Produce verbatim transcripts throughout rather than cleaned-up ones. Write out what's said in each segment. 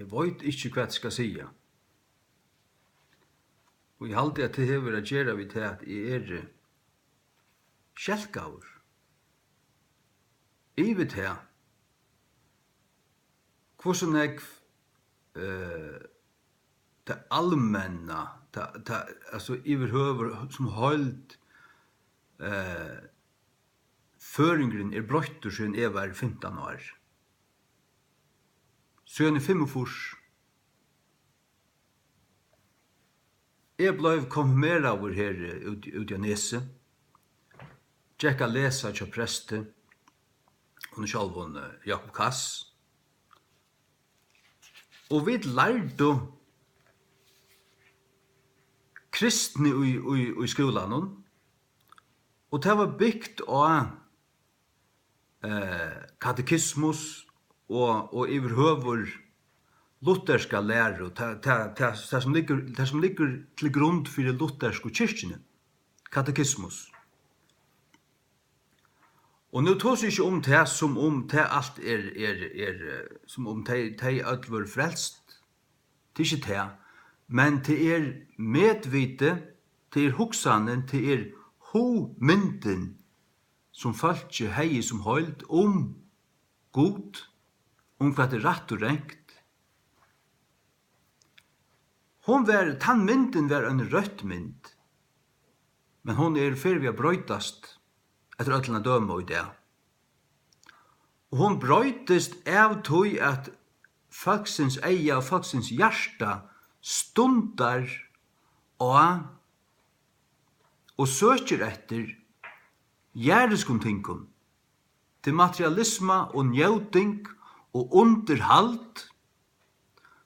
Eg veit ikki, hvat eg skal siga. Og eg haldi, at tað hevur at gera við tað, at eg eri skelkaður yvir tað, hvussu nógv, eh, tað almenna, tað, tað, altso, yvirhøvur sum heild, eh, føroyingurin er broyttur, síðan eg var fimtan ár. Síðan í fimmogfýrs. Eg bleiv konfirmeraður her, eh, úti, úti á Nesi. Gekk at lesa hjá presti, honum sjálvum, eh, Jakob Kass. Og vit lærdu kristni í, í, í skúlanum, og tað var bygt á, eh, katekismus og, og yvirhøvur lutherska læru, tað, tað, tað, tað sum liggur, tað sum liggur til grund fyri luthersku kirkjuni, katekismus. Og nú tosi eg ikki um tað, sum um tað alt er, er, er, eh, sum um tey, tey øll vóru frelst. Tað er ikki tað. Men tað er medviti, tað er hugsanin, tað er hugmyndin, sum fólkið hevði sum heild um Gud, um hvat er rætt og rangt. Hon var, tann myndin var ein røtt mynd, men hon er í ferð við at broytast eftir øllum at døma í dag. Og hon broytist av tí, at fólksins eyga og fólksins hjarta stundar á og søkir eftir jarðiskum tingum. Tað er materialisma og njóting og undirhald,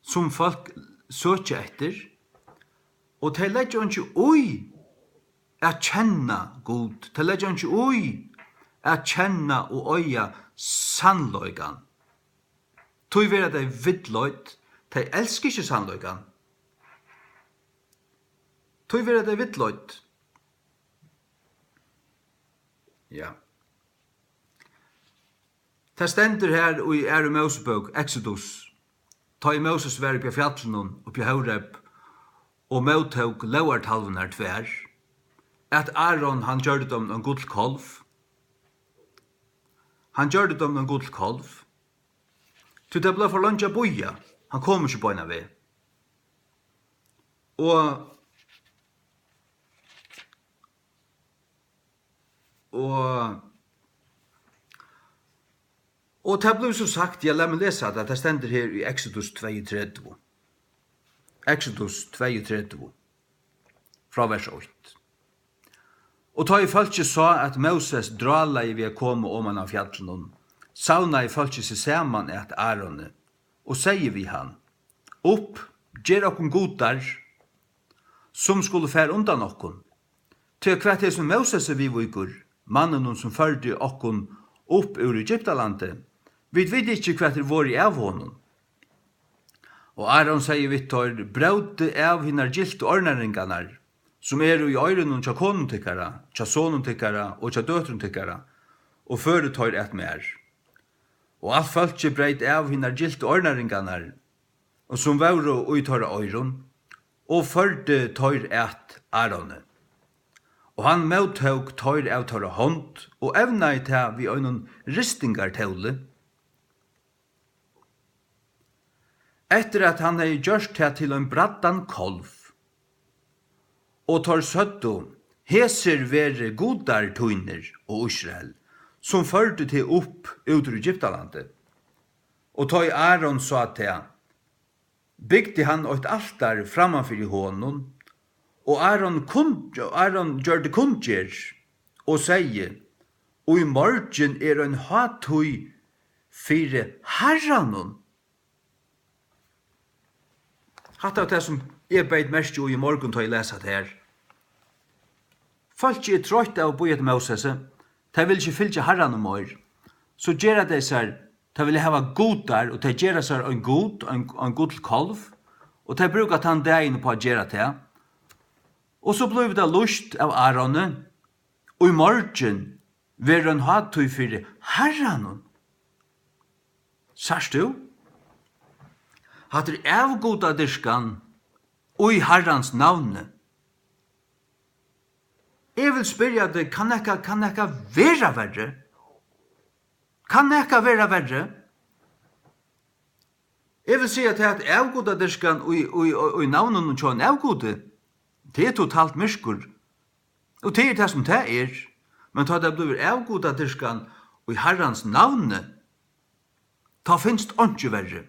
sum fólk søkja eftir, og tey leggja einki í at kenna Gud. Tey leggja einki í at kenna og eiga sannleikan. Tí verða tey villleidd. Tey elska ikki sannleikan. Tí verða tey villleidd. Ja. Tað stendur her í Aðru Mósebók, Exodus, tá ið Móses var uppi á fjallinum, uppi á Hóreb, og móttók lógartalvurnar tvær, at Áron, hann gjørdi teimum ein gullkálv. Hann gjørdi teimum ein gullkálv. Tí tað bleiv for leingi at bíða. Hann kom ikki beinan veg. Og Og, og tað blívur so sagt, ja, lat meg lesa tað, tað stendur her í Exodus tveyogtretivu. Exodus tveyogtretivu, frá vers eitt. Og tá ið fólkið sá, at Móses drálaði við at koma oman av fjallinum, savnaði fólkið seg saman at Ároni og segði við hann: Upp, ger okkum gudar, sum skulu fara undan okkum. Tí at hvat hesum Mósesi viðvíkur, manninum, sum førdi okkum upp úr Egyptalandi, vit vita ikki, hvat er vorðið av honum. Og Áron segði við teir: Brótið av hinar gyltu oyrnaringarnar, sum eru í oyrunum hjá konum tykkara, hjá sonum tykkara og hjá døtrum tykkara, og førið teir at mær. Og alt fólkið breyt av hinar gyltu oyrnaringarnar, og sum vóru í teirra oyrum, og førdi teir at Ároni. Og hann móttók teir av teirra hond og evnaði tað við einum ristingartóli, eftir at hann hevði gjørt tað til ein bræddan kálv. Og teir søgdu: Hesir veri gudar tínir, o Ísrael, sum førdu teg upp út úr Egyptalandi. Og tá ið Áron sá tað, bygdi hann eitt altar framman fyri honum, og Áron kun-, Áron gjørdi kunngerð og segði: Í morgin er ein hátíð fyri Harranum. Hatta er tað, sum eg beit merki í í morgun, tá eg las hatta her. Fólkið er troytt av at bíða eftir Mósesi. Tey vilja ikki fylgja Harranum meir. So gera tey sær, tey vilja hava gudar, og tey gera sær ein gud, ein, ein gullkálv, og tey brúka tann dagin upp á at gera tað. Og so blívur tað lýst av Ároni: Í morgin verður ein hátíð fyri Harranum. Sært tú? Hatta er avgudadyrkan í Harrans navni. Eg vil spyrja teg, kann nakað, kann nakað vera verri? Kann nakað vera verri? Eg vil siga tað, at avgudadyrkan í, í, í, í navninum hjá ein avgudi, tað er totalt myrkur. Og tað er tað, sum tað er. Men tá tað blívur avgudadyrkan í Harrans navni, tá finst einki verri.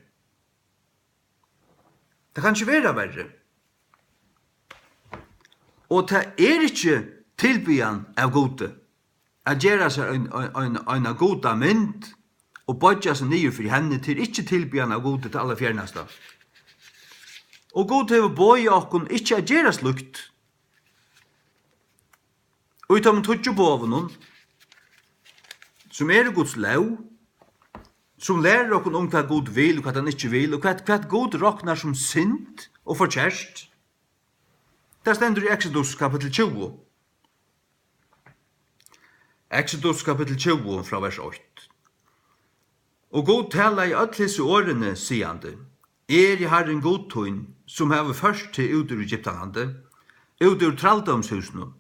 Tað kann ikki vera verri. Og tað er ikki tilbiðjan av Gudi. At gera sær ein, ein, ein, eina gudamynd og boyggja seg niður fyri henni, tað er ikki tilbiðjan av Gudi, tað allarfjernasta. Og Gud hevur boðið okkum ikki at gera slíkt. Og í teimum tíggju boðunum, sum eru Guds lóg, sum lærir okkum um, hvat Gud vil og hvat hann ikki vil, og hvat, hvat Gud roknar sum synd og forkert, tað stendur í Exodus kapittul tjúgu. Exodus kapittul tjúgu frá vers eitt. Og Gud talaði øll hesi orðini, sigandi: Eg eri Harrin Gud tín, sum havi ført teg út úr Egyptalandi, út úr trældómshúsinum.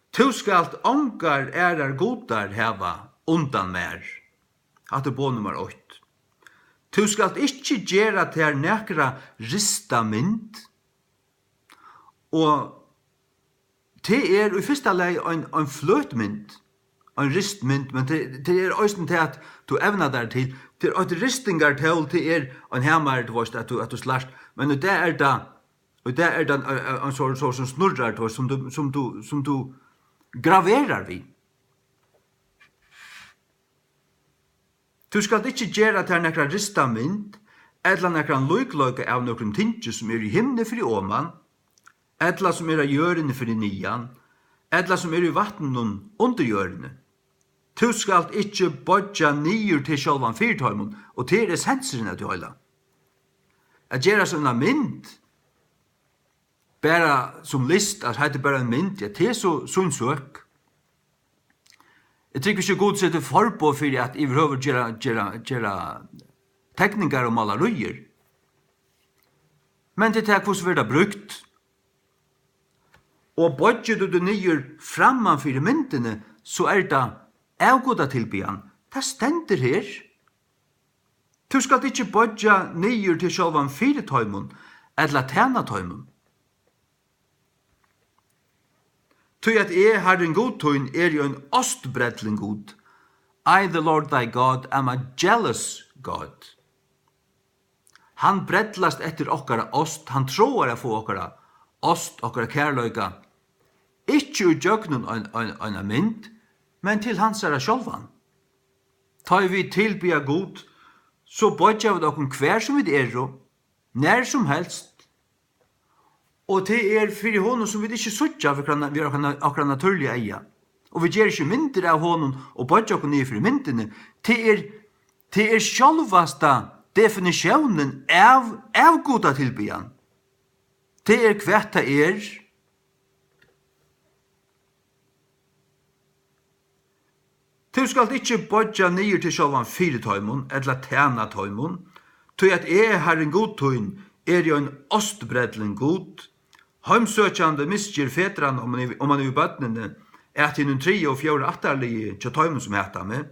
Tú skalt ongar aðrar gudar hava undan mær. Hatta er boð nummar eitt. Tú skalt ikki gera tær nakra rista mynd, og tað er í fyrsta lagi ein, ein fløt mynd, ein ristmynd, men tað, tað er eisini tað, at tú evnar tær til. Tað er eitt ristingartól, tað er ein hamari, tú veist, at tú, at tú slært. Men í dag er tað, í dag er tað ein, ein, ein sort, sort sum snurrar, tú veist, sum tú, sum tú, sum tú graverar við. Tú skalt ikki gera tær nakra rista mynd, ella nakran líkleika av nøkrum tingi, sum er í himni fyri oman, ella sum er á jørðini fyri niðan, ella sum er í vatninum undir jørðini. Tú skalt ikki boyggja niður teg sjálvan fyri teimum, og tað er essensurin av tí heila. At gera sær eina mynd, bara sum list, at heita bara ein mynd, ja, tað er so sín søk. Eg trúgvi ikki, Gud setir forboð fyri at yvirhøvur gera, gera, gera tekningar og málaríir. Men tað er tað, hvussu verður tað brúkt? Og boyggir tú teg niður framman fyri myndini, so er tað avgudatilbiðjan. Tað stendur her. Tú skalt ikki boyggja niður teg sjálvan fyri teimum, ella tæna teimum. Tí at eg, Harrin Gud tín, eri ein ástbrellin Gud. I, the Lord thy God, am a jealous God. Hann brellast eftir okkara ást, hann tráar at fáa okkara ást, okkara kærleika, ikki í gjøgnum ein, ein, eina mynd, men til hansara sjálvan. Tá ið vit tilbiðja Gud, so boyggja vit okkum hvar sum vit eru, nær sum helst, og tað er fyri honum, sum vit ikki síggja við okkara, við okkara, okkara natúrliga eyga. Og vit gera ikki myndir av honum og boyggja okkum niður fyri myndini. Tað er, tað er sjálvasta definitiónin av, av gudatilbiðjan. Tað er, hvat tað er. Tú skalt ikki boyggja niður teg sjálvan fyri teimum, ella tæna teimum, tí at eg, Harrin Gud tín, eri ein ástbrellin Gud, heimsøkjandi misgerð fedranna oman yvir, oman yvir børnini, at hinum triðja og fjórða ættarliði hjá teimum, sum hata meg,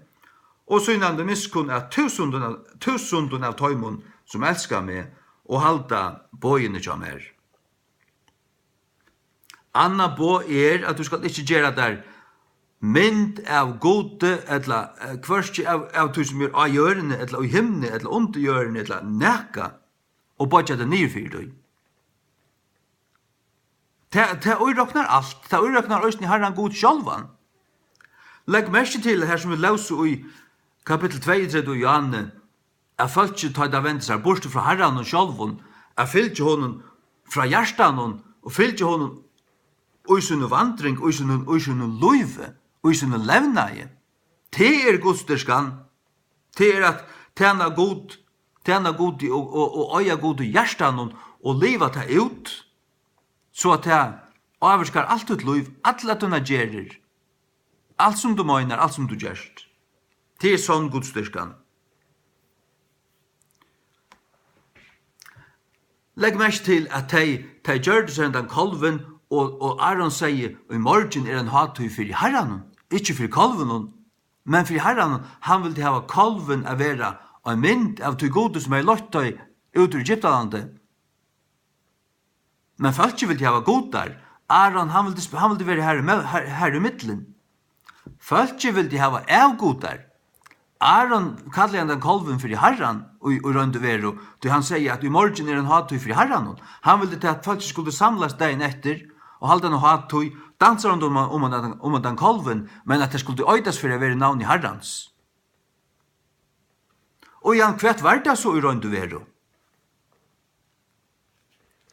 og sýnandi miskunn at túsundum av, túsundum av teimum, sum elska meg og halda boðini hjá mær. Annað boð er, at tú skalt ikki gera tær mynd av Gudi, ella, eh, hvørki av, av tí, sum er á jørðini, ella í himni, ella undir jørðini, ella nakað, og boyggja teg niður fyri tí. Tað, tað íroknar alt. Tað íroknar eisini Harran Gud sjálvan. Legg merki til, her sum vit lósu í kapittul tveyogtretivu í Johanne, at fólkið, tá tað vendi sær burtur frá Harranum sjálvum, at fylgja honum frá hjartanum og fylgja honum í síni vandring, í sínum, í sínum lívi, í sínum levnaði, tað er gudsdýrskan. Tað er at tæna Gud, tæna Gudi og, og, og eiga Gud í hjartanum og liva tað út, so at tað ávirkar alt títt lív, allar tínar gerðir, alt sum tú meinar, alt sum tú gert. Tað er sonn gudsdýrskan. Legg merki til, at tey, tey gjørdu seg hendan kálvin, og, og Aron segði: "Í morgin er ein hátíð fyri Harranum, ikki fyri kálvinum, men fyri Harranum." Hann vildi hava kálvin at vera ein mynd av tí Gudi, sum hevði leitt tey út úr Egyptalandi. Men fólkið vildi hava gudar. Aron, hann vildi sp-, hann vildi vera har í me-, har, har í millum. Fólkið vildi hava avgudar. Aron kallaði hendan kálvin fyri Harran í, í roynd og veru, tí hann segði, at í morgin er ein hátíð fyri Harranum. Hann vildi, at fólkið skuldi samlast dagin eftir og halda eina hátíð, dansa rundan um, um, um, um hendan kálvin, men at tað skuldi eitast fyri at vera í navni Harrans. Og Jan, hvat var tað so í roynd og veru?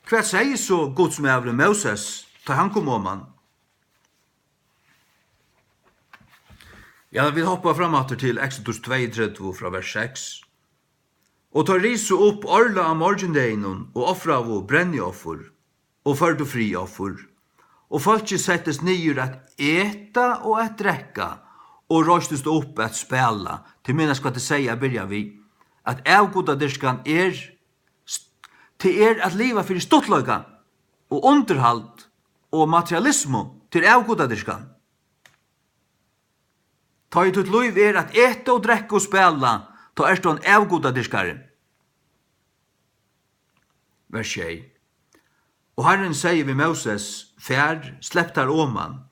Hvat segði so gudsmaðurin Móses, tá hann kom oman? Ja, vit hoppa fram aftur til Exodus tveyogtretivu frá vers seks. Og teir risu upp árla á morgindeginum og ofraðu brennioffur og førdu friðoffur. Og fólkið settist niður at eta og at drekka og reistist upp at spæla. Tit minnast, hvat eg segði at byrja við, at avgudadyrkan er, tað er at liva fyri stuttleika og undirhald og materialismu, tað er avgudadyrkan. Tá ið títt lív er at eta og drekka og spæla, tá ert tú ein avgudadyrkari. Vers sjey. Og Harrin segði við Móses: Far, slepp tær oman,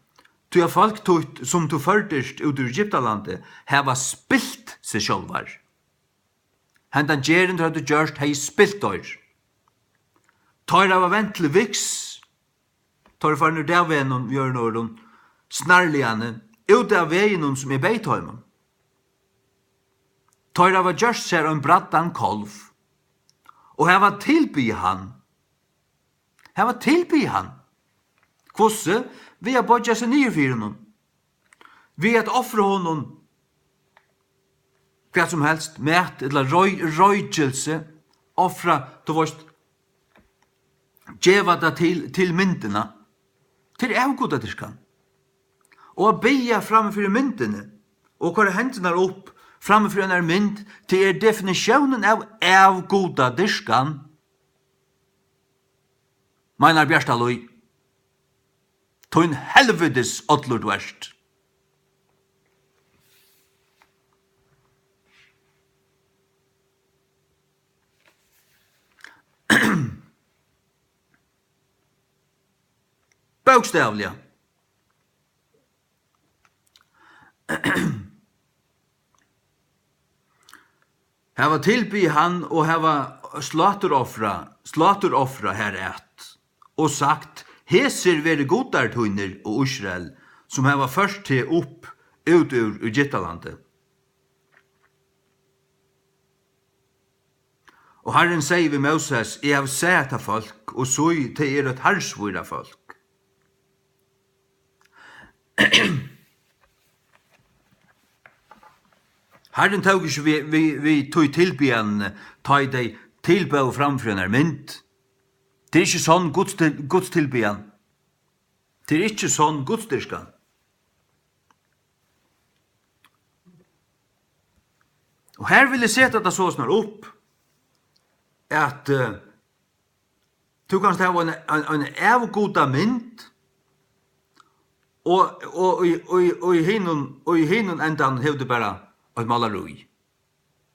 tí at fólk títt, sum tú førdist út úr Egyptalandi, hava spilt seg sjálvar. Hendan gerðin, teir høvdu gjørt, hevði spilt teir. Teir hava vent til viks, teir eru farnir úr dagvegnum, við øðrum orðum, snarligani, út av veginum, sum eg beyð teimum. Teir hava gjørt sær ein bræddan kálv og hava tilbiðið hann. Hava tilbiðið hann. Hvussu? Við at boyggja seg niður fyri honum. Við at ofra honum hvat sum helst, mat ella roy-, roykilsi, ofra, tú veist, geva tað til, til myndina, til avgudadyrkan. Og at biðja framman fyri myndini og koyra hendurnar upp framman fyri einari mynd, tað er definitiónin av avgudadyrkan. Meinar Bjartalíð, tín helvitis ollur tú ert. Bókstavliga. Hava tilbiðið hann og hava sláturofra, sláturofra har at, og sagt: Hesir verði gudar tínir, o Ísrael, sum hava ført teg upp út úr Egyptalandi. Og Harrin segði við Móses: Eg havi sæð hetta fólk, og sí, tey eru eitt harðsvíra fólk. Harrin tók ikki við, við, við tí tilbiðjanini, tá ið tey tilbóðu fram fyri einari mynd. Tað er ikki sonn Guds til-, Guds tilbiðjan. Tað er ikki sonn gudsdyrkan. Og her vil eg seta tað soleiðis upp, at, eh, tú kanst hava ein, ein, ein avgudamynd, og, og, og, og, og í hinum, og í hinum endanum hevur tú bara eitt málarí.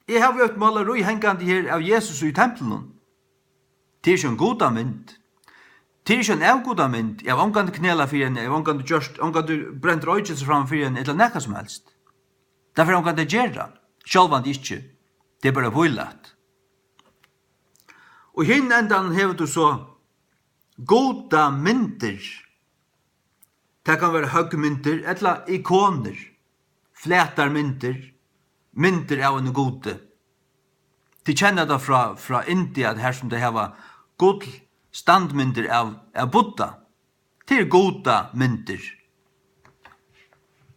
Eg havi eitt málarí hangandi her av Jesus í templinum. Tað er ikki ein gudamynd. Tað er ikki ein avgudamynd. Eg havi ongantíð knelað fyri henni, eg havi ongantíð gjørt, ongantíð brent roykilsi framman fyri henni, ella nakað sum helst. Tað fer ongantíð at gera, sjálvandi ikki. Tað er bara bílætt. Og í hinum endanum hevur tú so gudamyndir. Tað kann vera høggmyndir ella ikonir, flatar myndir, myndir av einum gudi. Tit kenna tað frá, frá India, at har sum tey hava gullstandmyndir av, av Buddha. Tað eru gudamyndir.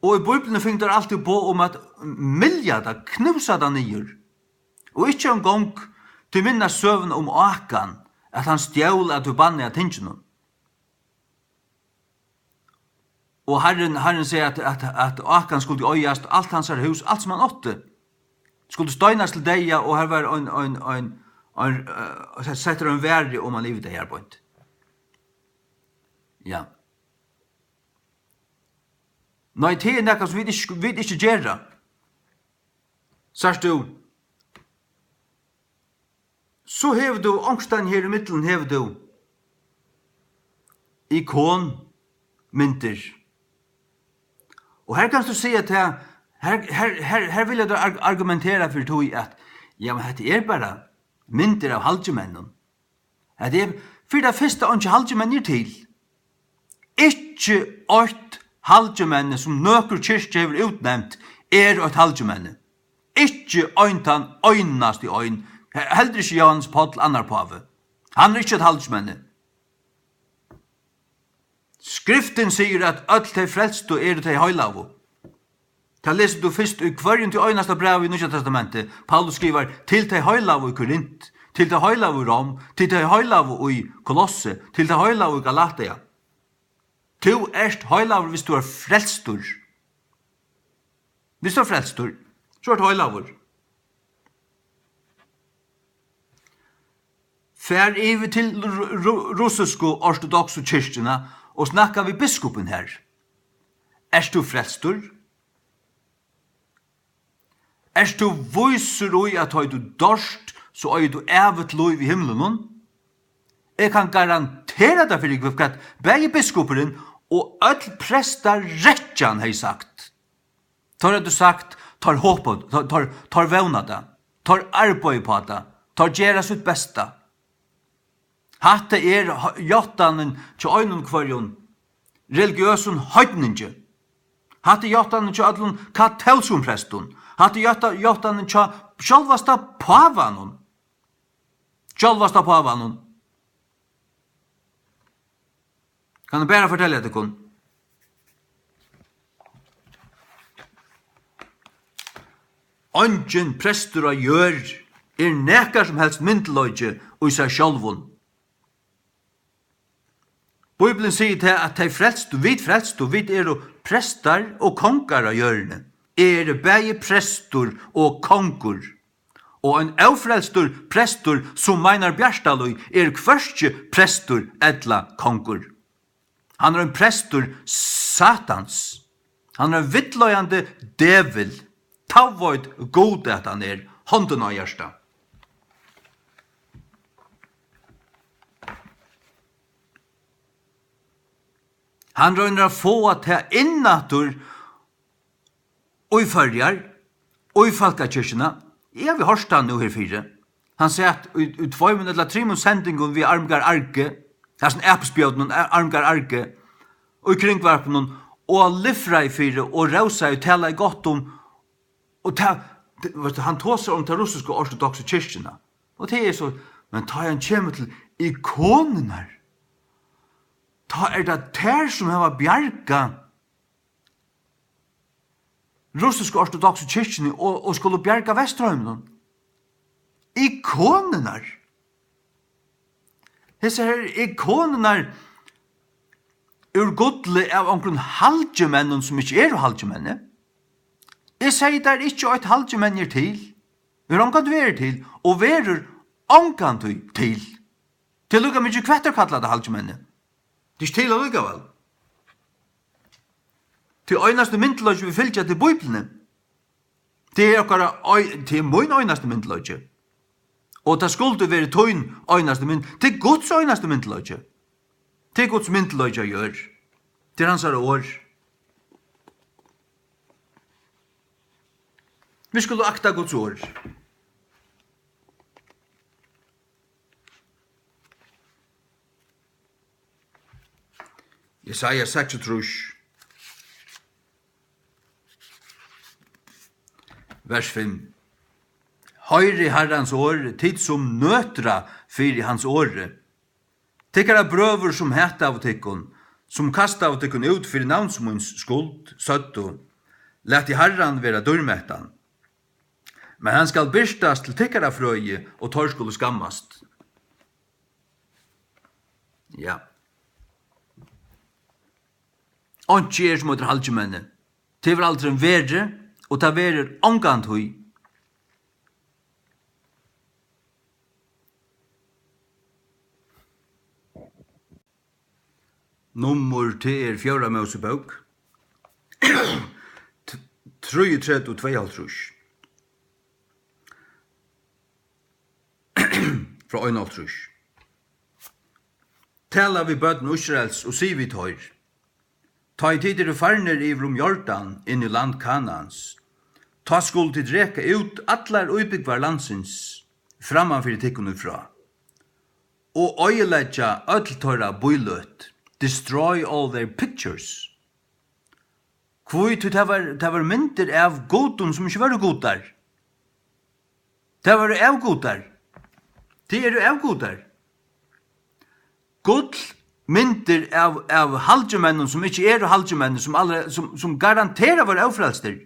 Og í Bíbliuni fingu teir altíð boð um at mylja tað, knúsa tað niður. Og ikki eingong, tit minnast søguna um Ákan, at hann stjól av tí bannaða tinginum. Og Harrin, Harrin segði, at, at, at Ákan skuldi oyðast, alt hansara hús, alt sum hann átti, skuldi steinast til deyða, og har var ein, ein, ein, ein, eh, settur ein varði oman yvir tað her beint. Ja. Nei, tað er nakað, sum vit ikki, vit ikki gera. Sært tú? So hevur tú onkustaðni her í miðlum, hevur tú ikonmyndir. Og her kanst tú siga tað, her, her, her, her vilja teir arg-, argumentera fyri tí at, ja, men hetta er bara myndir av halgimonnum. Hetta er fyri tað fyrsta einki halgimenni er til. Ikki eitt halgimenni, sum nøkur kirkja hevur útnevnt, er eitt halgimenni. Ikki ein tann einasti ein. He-, heldur ikki Jóhannes Páll, annar pávi. Hann er ikki eitt halgimenni. Skriftin sigur, at øll tey frelstu eru tey heilagu. Tað lesur tú fyrst í hvørjum tí einasta brævi í Nýggja Testamenti. Paulus skrivar, til tey heilagu í Korint, til tey heilagu í Rom, til tey heilagu í Kolossi, til tey heilagu í Galatia. Tú ert heilagur, viss tú ert frelstur. Viss tú ert frelstur, so ert heilagur. Far yvir til ru-, ru-, russisku ortodoksu kirkjuna og snakka við biskupin har. Ert tú frelstur? Ert tú vísur í, at tá ið tú doyrt, so eigur tú evigt lív í himlunum? Eg kann garantera tað fyri tykkum, hvat bæði biskupurin og øll prestarekkjan hevði sagt. Teir høvdu sagt, teir hopa, teir, teir, teir vóna tað, teir arbeiða upp á tað, teir gera sítt besta. Hatta er h-, játtanin hjá einum hvørjum religiøsum heidningi. Hatta er játtanin hjá øllum katólskum prestum. Hatta er játta-, játtanin hjá sjálvasta pávanum. Sjálvasta pávanum. Kann eg bara fortelja tykkum? Eingin prestur á jørð er nakar sum helst myndugleiki í sær sjálvum. Bíblian sigur tað, at tey frelstu, vit frelstu, vit eru prestar og kongar á jørðini. Eg eri bæði prestur og kongur. Og ein ófrelstur prestur, sum meinar bjartalív, er hvørki prestur ella kongur. Hann er ein prestur Satans. Hann er ein villleiðandi djevul. Tá veit Gud, at hann er. Hondina á hjartað. Hann roynir at fáa tað inn aftur í Føroyar, í fólkakirkjuna. Eg havi hoyrt hann nú herfyri. Hann sat í, í tveimum ella trimum sendingum við Armgard Arge, hasum apaspjørninum, Ar-, Armgard Arge, í Kringvarpinum, og lifraði fyri og rósaði og talaði gott um, og ta, t-, veitst tú, hann tosar um ta russisku ortodoksu kirkjuna. Og tað er so, men tá hann kemur til ikonirnar, tá er tað tær, sum hava bjargað russisku ortodoksu kirkjuni og, og skulu bjarga Vesturheiminum. Ikonirnar. Hesar her ikonirnar úr gulli av onkrum halgimonnum, sum ikki eru halgimenni. Eg segði tær ikki, eitt halgimenni er til. Hevur ongantíð verið til, og verður ongantíð til. Tað er líka mikið, hvat teir kalla tað halgimenni. Tað er ikki til allíkavæl. Tí einasti myndugleiki, vit fylgja, tað er Bíbliuni. Tað er okkara ei-, tað er mín einasti myndugleiki. Og tað skuldi verið tín einasti mynd-, tað er Guds einasti myndugleiki. Tað er Guds myndugleiki á jørð. Tað er hansara orð. Vit skulu akta Guds orð. Jesaja seksogtrýss, vers fimm. Hoyrið Harrans orð, tit sum nøtra fyri hans orði. Tykkara brøður, sum hataðu tykkum, sum kastaðu tykkum út fyri navns míns skuld, søgdu: Latið Harran vera dýrmetan. Men hann skal birtast til tykkara frøði, og teir skulu skammast. Ja. Einki er sum eitt halgimenni. Tað hevur aldrin verið, og tað verður ongantíð. Nummur, tað er fjórða Mósebók, t-, trýogtretivu tveyoghálvtrýss. Frá einoghálvtrýss. Tala við børn Ísraels og sig við teir: Tá ið tit eru farnir yvir um Jordan inn í land Kanaans, tá skulu tit reka út allar íbúgvar landsins framman fyri tykkum í frá, og oyðileggja øll teirra bíløt, destroy all their pictures. Hví? Tí tað var, tað var myndir av gudum, sum ikki vóru gudar. Tað vóru avgudar. Tað eru avgudar. Gullmyndir av, av halgimonnum, sum ikki eru halgimenn, sum aldri, sum, sum garanterað vóru ófrelstir.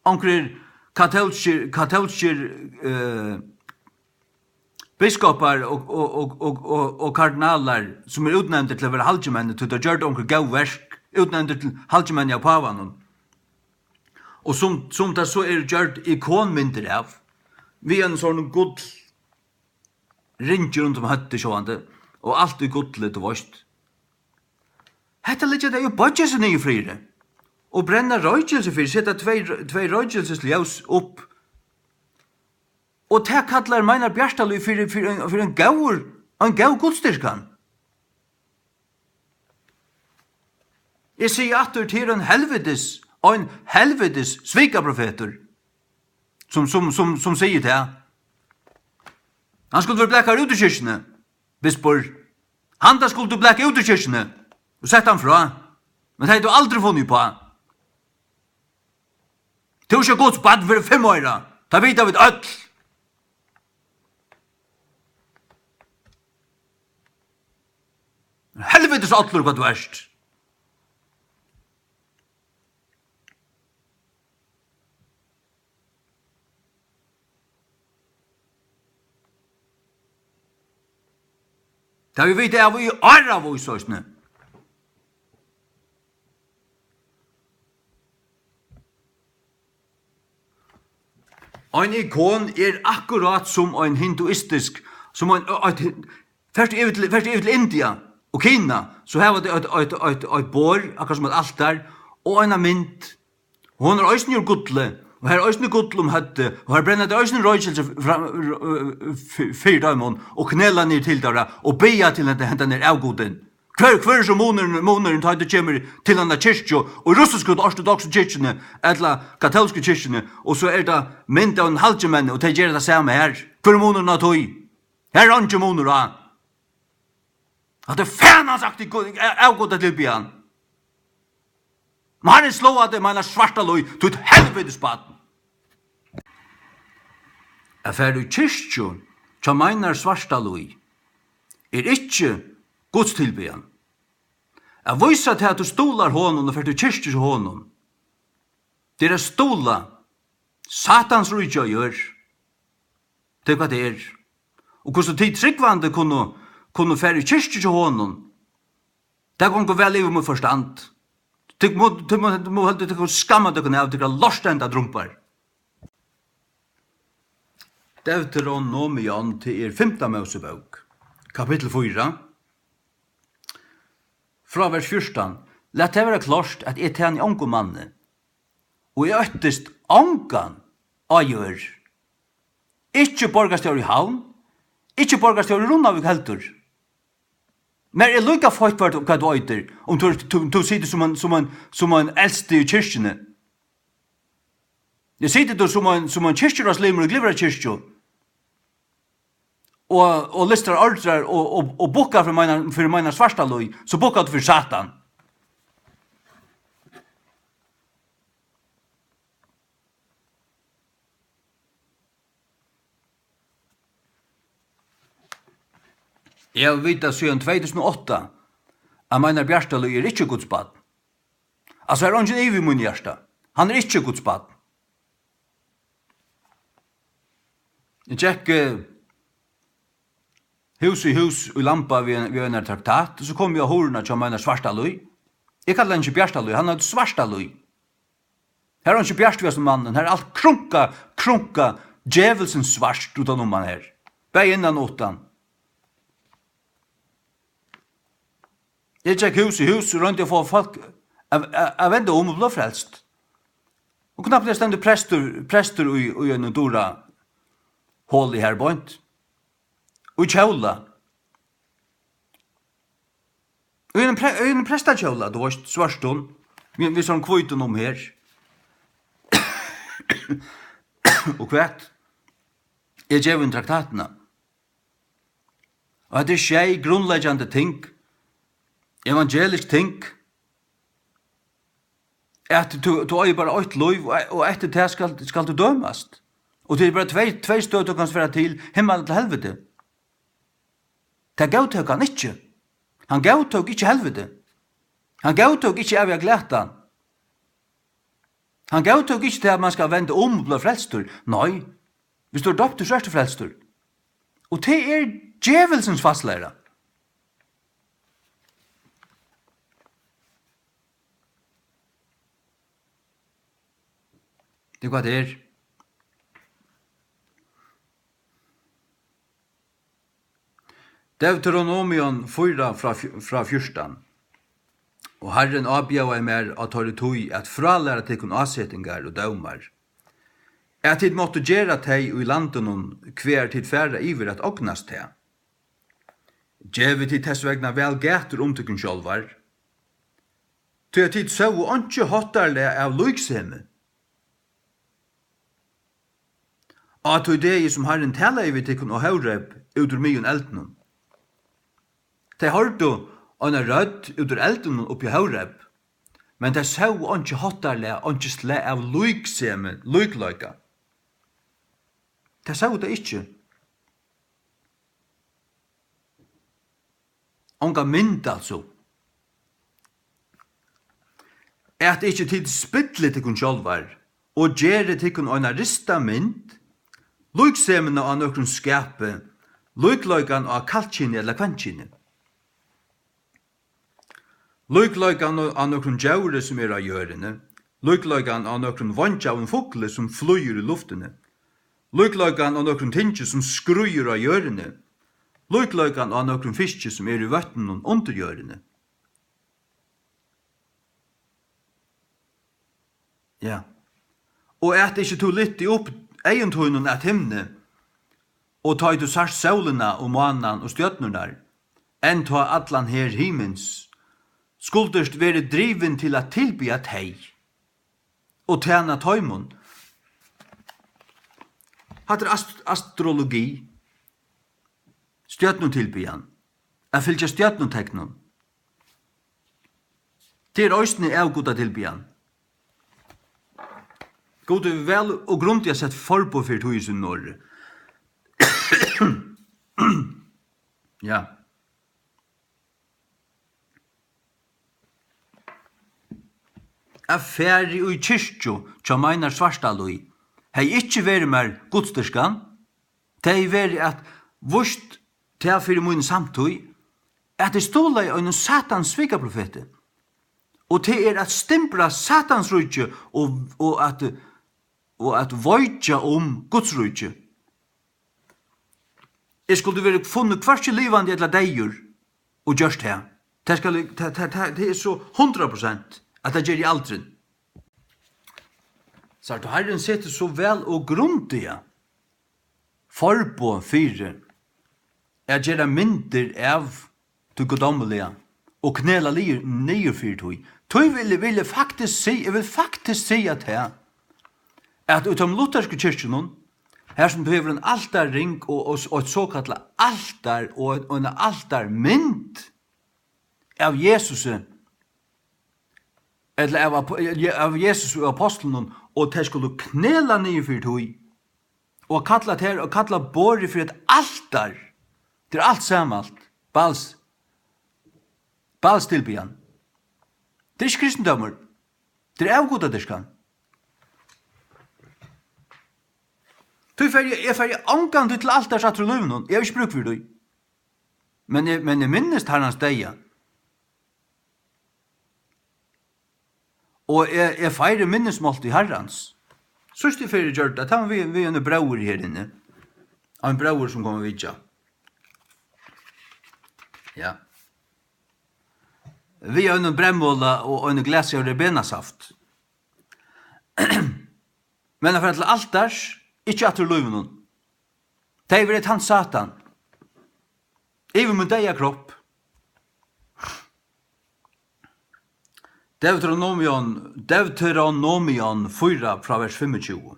Onkrir katólskir, katólskir, eh, biskopar og, og, og, og, og, og kardinalar, sum eru útnevndir til at vera halgimenn, tí teir gjørdu onkur góð verk, útnevndir til halgimenn av pávanum. Og sum, sum tað so eru gjørd ikonmyndir av, við einum sovorðnum gullringi rundan um høvdið, sjálvandi, og alt í gulli, tú veist. Hetta liggja tey og boyggja seg niður fyri, og brenna roykilsi fyri, seta tvey, tvey roykilsisljós upp. Og tað kallar Meinar Bjartalíð fyri, fyri ein, fyri ein góður, ein góð gudsdyrkan. Eg sigi aftur, tað er ein helvitis, ein helvitis svikaprofetur, sum, sum, sum, sum sigur tað. Hann skuldi verið blakaður út úr kirkjuni, bispur. Handa skuldi tú blakað út úr kirkjuni og sett hann frá. Men tað hevði tú aldri funnið uppá. Tú ert ikki Guds barn fyri fimm oyra. Tað vita vit øll. Helvitis ollur, hvat tú ert. Tað vit vita av í áravís eisini. Ein ikon er akkurát sum ein hinduistisk, sum ein, eitt, fert tú yvir til, fert tú yvir til India og Kina, so hava tey eitt, eitt, eitt, eitt borð, akkurát sum eitt altar, og eina mynd. Og hon er eisini úr gulli, og har er eisini gull um høvdið, og har brenna tey eisini roykilsi fram, f-, f-, fyri teimum, og knela niður til teirra, og biðja til henda, hendan er avgudin. Hvør, hvør er so munurin, munurin, tá tú kemur til hana kirkju, og russisku ortodoksu kirkjuni, ella katólsku kirkjuni, og so er tað mynd av einum halgimanni, og tey gera tað sama har? Hvør er munurin á tí? Har er eingin munur á. Hatta er fanansaktig gu-, a-, avgudatilbiðan. Marin slá at teg, Meinar Svartalíð, títt helvitis barn. At fara í kirkju hjá Meinar Svartalíð er ikki gudstilbiðan. At vísa tað, at tú stuðlar honum og fert í kirkju hjá honum, tað er at stuðla Satans ríki á jørð. Tað er, hvat tað er. Og hvussu tit trúgvandi kunnu, kunnu fara í kirkju hjá honum, tað gongur væl yvir mítt forstand. Tit mu-, tit mu-, tit mugu heldur tykkum skamma tykkum av tykkara lortenda drumbar. Deuteronomion, tað er fimta Mósebók, kapittul fýra, frá vers fjúrtan. Lat tað vera klárt, at eg tæni ongum manni, og eg óttist ongan á jørð. Ikki borgarstjóri í Havn, ikki borgarstjóri í Runavík heldur. Mær er líka feitt, hvat, hvat tú eitur, um tú, tú, tú situr sum ein, sum ein, sum ein elsti í kirkjuni. Eg siti tú sum ein, sum ein kirkjuráðslimur í Glyvra kirkju, og, og lystar ordrar og, og, og bukkar fyri Meinar, fyri Meinar Svartalíð, so bukkar tú fyri Satan. Eg havi vitað síðan tvey túsund og átta, at Meinar Bjartalíð er ikki Guds barn. Altso, har er eingin ivi í mínum hjarta. Hann er ikki Guds barn. Eg gekk, eh, hús í hús í Lamba við ein, við einari traktat, og so kom eg á hurðina hjá Meinar Svartalíð. Eg kalli hann ikki Bjartalíð, hann eitur Svartalíð. Har er einki bjart við hasum mannin, har er alt krunka, krunka, djevulsins svart uttan um hann her. Bæði innan og uttan. Eg gekk hús í hús og royndi at fáa fólk at, at, at venda um og blíva frelst. Og knappliga stendur prestur, prestur í, í einum dura holi her beint. Og í kjóla. Og í einum pre-, í einum prestakjóla, tú veist, svørtum. Við, við sovorðnum hvítum um her. Og hvat? Eg gevi honum traktatina. Og hetta er sjey grundleggjandi ting, evangelisk ting, at tú, tú eigur bara eitt lív, og, og eftir tað skal, skal tú dømast. Og tað er bara tvey, tvey støð, tú kanst fara til, himmal ella helviti. Tað góðtók hann ikki. Hann góðtók ikki helviti. Hann góðtók ikki æviga glatan. Hann góðtók ikki tað, at mann skal venda um og blíva frelstur. Nei, viss tú ert doyptur, so ert tú frelstur. Og tað er djevulsins falslæra. Tað er hvat tað er. Deuteronomion fýra frá fj-, frá fjúrtan. Og Harrin ábjóðaði mær á teirri tíð at frálæra tykkum ásetingar og dómar, at tit máttu gera tey í landinum, hvar tit fara yvir at ognast tað. Gevið tit tess vegna væl gætur um tykkum sjálvar, tí at tit sóu einki háttarlag av líksemi. Á tí degi, sum Harrin talaði við tykkum á Hóreb út úr miðjum eldinum. Tey hoyrdu eina rødd út úr eldinum uppi á Hóreb, men tey sóu einki háttarlag, einki slag av líksemi, líkleika. Tey sóu tað ikki. Onga mynd, altso. At ikki tit spilli tykkum sjálvar og geri tykkum eina rista mynd, líksemina á nøkrum skapi, líkleikan á kallkyni ella kvennkyni. Líkleikan á nøkrum djóri, sum er á jørðini, líkleikan á nøkrum veingjaðum fugli, sum flýgur í luftini, líkleikan á nøkrum tingi, sum skríður á jørðini, líkleikan á nøkrum fiski, sum er í vøtnunum undir jørðini. Ja. Og at ikki tú lyfti upp eygum tínum at himni, og tá ið tú sært sólina og mánan og stjørnurnar, enn tá allan her himins, skuldist verið drivin til at tilbiðja tey og tæna teimum. Hatta er ast-, astrologi, stjørnutilbiðjan, at fylgja stjørnuteknum. Tað er eisini avgudatilbiðjan. Gud hevur væl og grundliga sett forboð fyri tí í sínum orði. Ja. At farið í kirkju hjá Meinhard Svartalíð hevði ikki verið mær gudsdýrkan, tað hevði verið at víst tað fyri míni samtíð, at eg stuðlaði einum satans svikaprofeti, og tað er at stimbra Satans ríki og, og at, og at veikja um Guds ríki. Eg skuldi verið funnin hvørki livandi ella deyður og gjørt tað. Tað skal eg, tað, tað, tað, tað er so hundrað prosent, at tað geri eg aldrin. Sært tú, Harrin setir so væl og grundiga forboð fyri at gera myndir av tí guddomiliga og knela niður, niður fyri tí. Tí vil eg, vil eg faktiskt si-, eg vil faktiskt siga tað, at í teimum luthersku kirkjunum, har sum tú hevur ein altarring og, og, og eitt sokallað altar og ein, og eina altarmynd av Jesusi, ella av apo-, av Jesus og apostlunum, og tey skulu knela niður fyri tí, og kalla tær, og kalla borðið fyri eitt altar. Tað er alt sama alt. Bals, Bals tilbiðjan. Tað er ikki kristindómur. Tað er avgudadýrkan. Tí fari eg, eg fari ongantíð til altars aftur í lívinum. Eg havi ikki brúk fyri tí. Men eg, men eg minnist Harrans deyða. Og eg, eg feiri minnismáltíð Harrans. Síðstu ferð eg gjørdi tað, tað var við, við ein bróður her inni. Ein bróður, sum kom at vitja. Ja. við einum breyðmola og einum glasi av rebenasaft. Men at fara til altars, ikki aftur í lívinum. Tað hevði verið tann Satan. Yvir mín deyða kropp. Deuteronomion, Deuteronomion fýra frá vers fimmogtjúgu.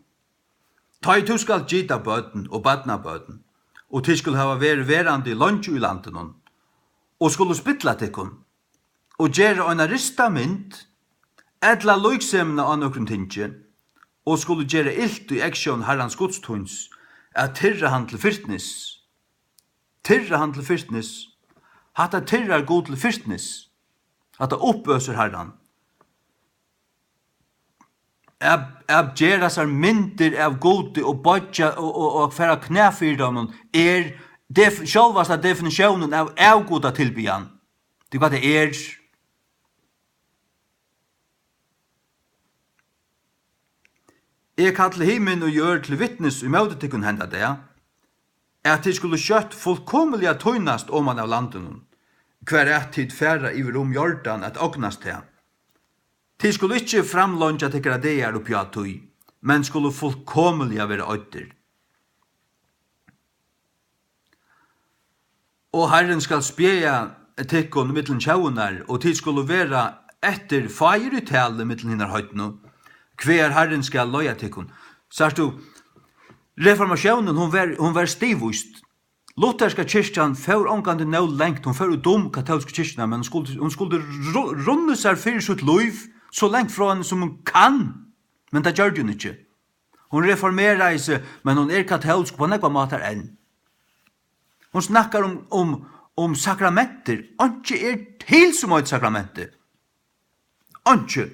Tá ið tú skalt gita børn og barnabørn, og tit skulu hava verið verandi leingi í landinum, og skulu spilla tykkum, og gera eina rista mynd, ella líksemina á nøkrum tingi, og skulu gera ilt í eygsjón Harrans Guds tíns, at tyrra hann til firtnis. Tyrra hann til firtnis. Hatta tyrrar Gud til firtnis. Hatta uppøsir Harran. At, at gera sær myndir av Gudi og boyggja og, og, og fara á knæ fyri teimum er def-, sjálvasta definitiónin av avgudatilbiðjan. Tað er hvat tað er. Eg kalli himin og jørð til vitnis ímóti tykkum henda dag, at tit skulu skjótt fullkomiliga týnast oman av landinum, hvar at tit fara yvir um Jordan at ognast tað. Tit skulu ikki framleingja tykkara dagar uppi á tí, men skulu fullkomiliga vera oyddir. Og Harrin skal spjaða tykkum millum tjóðirnar, og tit skulu vera eftir fáir í tali millum hinar heidnu, hvar Harrin skal leiða tykkum. Sært tú, reformatiónin, hon var, hon var stigvíst. Lutherska kirkjan fór ongantíð nóg langt, hon fór út um katólsku kirkjuna, men hon skuldi, hon skuldi ru-, runnið sær fyri sítt lív so langt frá henni, sum hon kann, men tað gjørdi hon ikki. Hon reformeraði seg, men hon er katólsk upp á nógvar mátar enn. Hon snakkar um, um, um sakramentir. Einki er til sum eitur sakramenti. Einki.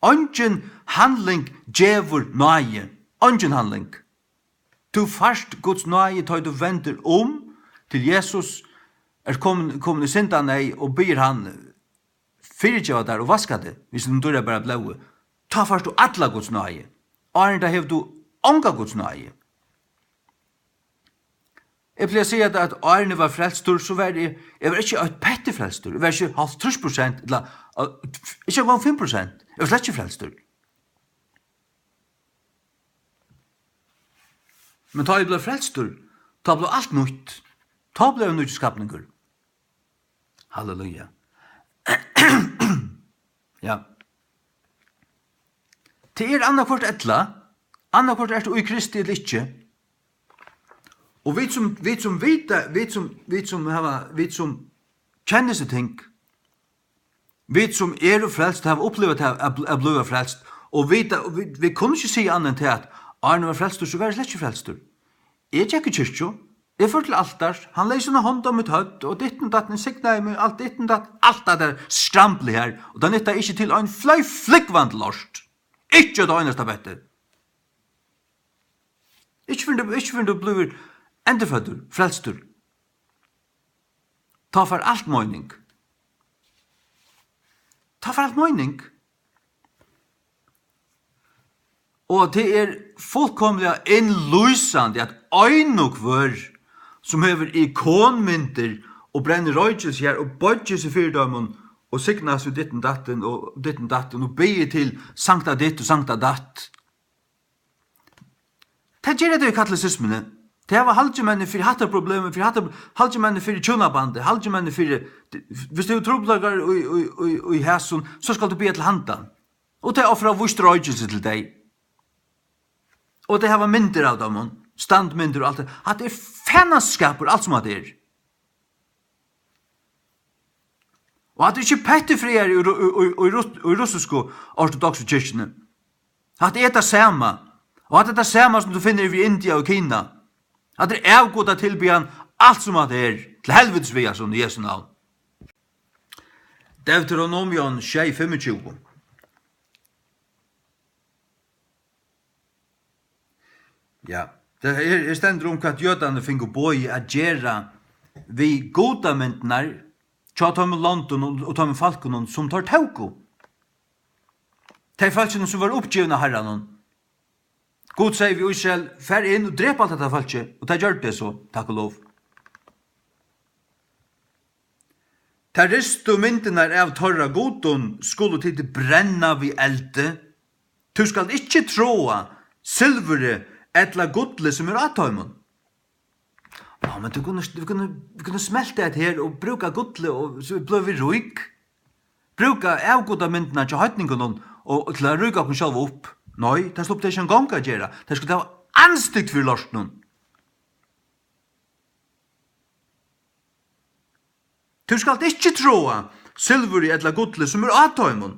Eingin handling gevur náði. Eingin handling. Tú fært Guds náði, tá ið tú vendir um til Jesus, ert komin, komin í syndaneyð og biður hann fyrigeva tær og vaska teg við sínum dýrabara blóði, tá fært tú alla Guds náði. Áðrenn tað hevur tú onga Guds náði. Eg plagi at siga tað, at áðrenn eg var frelstur, so var eg, eg var ikki eitt petti frelstur, eg var ikki hálvtrýss prosent, ella, eh, ikki eingong fimm prosent, eg var slett ikki frelstur. Men tá eg bleiv frelstur, tá bleiv alt nýtt. Tá bleiv eg nýggjur skapningur. Halleluja. Ja. Tað er annaðhvørt ella. Annaðhvørt ert tú í Kristi ella ikki. Og vit sum, vit sum vita, vit sum, vit sum hava, vit sum kenna hesi ting, vit sum eru frelst, hava upplivað tað at bl-, at blíva frelst, og vita, og vit, vit kunnu ikki siga annað enn tað, at áðrenn eg var frelstur, so var eg slett ikki frelstur. Eg gekk í kirkju, eg fór til altars, hann legði sína hond á mítt høvd, og ditten og datten, signaði meg, alt ditten og datt, alt tað har skramlið har, og tað nyttaði ikki til ein fløy flúgvandi lort. Ikki eitt einasta petti. Ikki fyrr enn tú, ikki fyrr enn tú blívur endurføddur, frelstur. Tá fær alt meining. Tá fær alt meining. Og tað er fullkomiliga innlýsandi, at ein og hvør, sum hevur ikonmyndir og brennir roykilsi her og boyggir seg fyri teimum og signast við ditten datten og ditten datten og biður til sankta ditt og sankta datt, tað gera tey í katolicismuni. Tey hava halgimenni fyri hatta problemið, fyri hatta, halgimenni fyri hjúnabandi, halgimenni fyri, viss tú hevur trupulleikar í, í, í, í, í hasum, so skalt tú biðja til handan. Og tey ofra víst roykilsi til tey. Og tey hava myndir av teimum, standmyndir og alt tað. Hatta er fanaskapur, alt sum hatta er. Og hatta er ikki pettifriðari í ru-, í, í, í rus-, í russisku ortodoksu kirkjuni. Hatta er tað sama. Og hatta er tað sama sum tú finnur yvir í India og Kina. Hatta er avgudatilbiðjan, alt sum hatta er. Til helvitis við hasum, í Jesu navn. Deuteronomion sjey fimmogtjúgu. Ja, tað her, her stendur um, hvat jødarnir fingu boðið at gera við gudamyndirnar hjá teimum londum og, og teimum fólkunum, sum teir tóku. Tey fólkini, sum vóru uppgivin av Harranum. Gud segði við Ísrael: "Far inn og drep alt hetta fólkið," og tað gjørdu tey so, takk og lov. Tær ristu myndirnar av teirra gudum skulu tit brenna við eldi. Tú skalt ikki troða silvuri ella gulli, sum er á teimum. Ja, men tú kunnu, tú kunnu, tú kunnu smelta hetta her og brúka gullið, og so blíva vit rík. Brúka avgudamyndirnar hjá heidningunum og, og til at ríka okkum sjálv upp. Nei, tað sluppu tey ikki eingong at gera. Tey skuldu hava andstygd fyri lortinum. Tú skalt ikki troða silvuri ella gulli, sum er á teimum,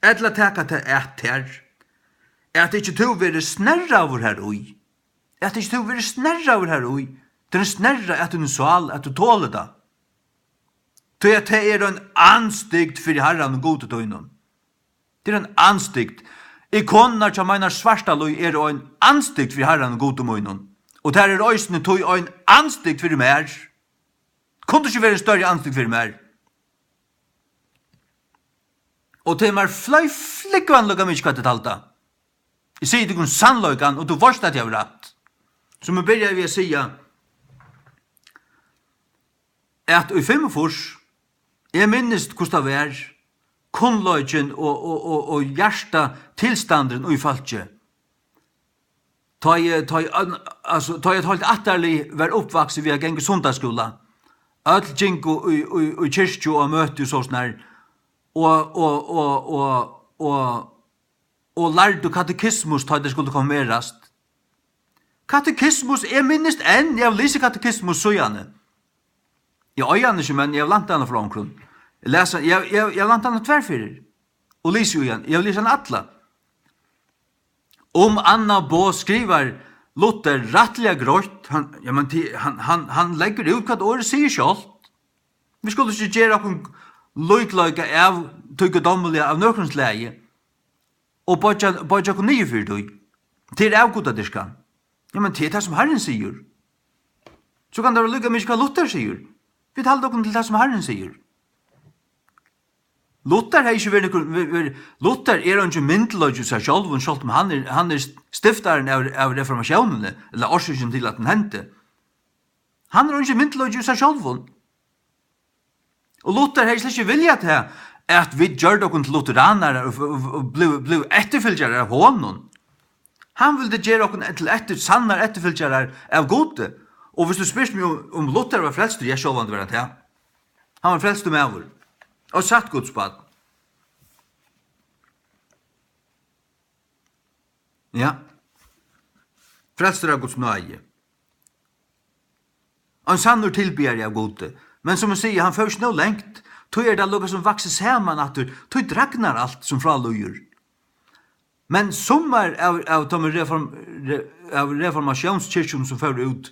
ella taka tað at tær, at ikki tú verði snerraður har í, at ikki tú verði snerraður har í, tað er ein snerra at tíni sál, at tú tolir tað. Tí at tað er ein andstygd fyri Harran og Gudi tínum. Tað er ein andstygd. Ikonurnar hjá Meinhard Svartalíð eru ein andstygd fyri Harran og Gudi mínum. Og tær eru eisini tí ein andstygd fyri mær. Kundi ikki verið ein størri andstygd fyri mær. Og tað er mær fløy flúgvandi líka mikið, hvat tit halda. Eg sigi tykkum sannleikan, og tú veitst, at eg havi rætt. Sum eg byrjaði við at siga, at í fimmogfýrs, eg minnist, hvussu tað var, kunnleikin og, og, og, og hjartatilstandurin í fólki. Tá eg, tá eg, an-, altso, tá eg eitt heilt ættarlið var uppvaksið við at ganga í sunnudagsskúla. Øll gingu í, í, í kirkju og møti og sovorðið. Og, og, og, og, og, og lærdu katekismus, tá tey skuldu konfirmerast. Katekismus, eg minnist enn, eg havi lisið katekismus síðani. Eg eigi hann ikki, men eg havi lænt hana frá onkrum. Eg las, eg, eg, eg havi lænt hana tvær ferðir. Og lisið í hann. Eg havi lisið hana alla. Um annað boð skrivar Luther rættiliga greitt. Hann, ja, men tí, hann, hann, hann leggur út, hvat orðið sigur sjálvt. Vit skulu ikki gera okkum líkleika av tí guddomiliga av nøkrum slagi. Og boyggja, boyggja okkum niður fyri tí. Tað er avgudadyrkan. Ja, men tað er tað, sum Harrin sigur. So kann tað vera líka mikið, hvat Luther sigur. Vit halda okkum til tað, sum Harrin sigur. Luther hevði ikki verið nøkur, ver-, ver-, Luther er eingin myndugleiki í sær sjálvum, sjálvt um hann er, hann er st-, stiftarin av, av reformatiónini, ella orsøkin til, at hann hendi. Hann er eingin myndugleiki í sær sjálvum. Og Luther hevði slett ikki viljað tað, at vit gjørdu okkum til lutheranar og, og, og blivu, blivu eftirfylgjarar av honum. Hann vildi gera okkum til eftir-, sannar eftirfylgjarar av Gudi. Og viss tú spyrst meg um, um Luther var frelstur, ja, sjálvandi var hann tað. Hann var frelstur maður. Og satt Guds barn. Ja. Frelstur av Guds náði. Ein sannur tilbiðari av Gudi. Men sum eg sigi, hann fór ikki nóg langt. Tí er tað líka sum vaksið saman aftur. Tí dragnar alt sum frá líður. Men summar av, av teimum reform-, re-, av reformatiónskirkjum sum fóru út,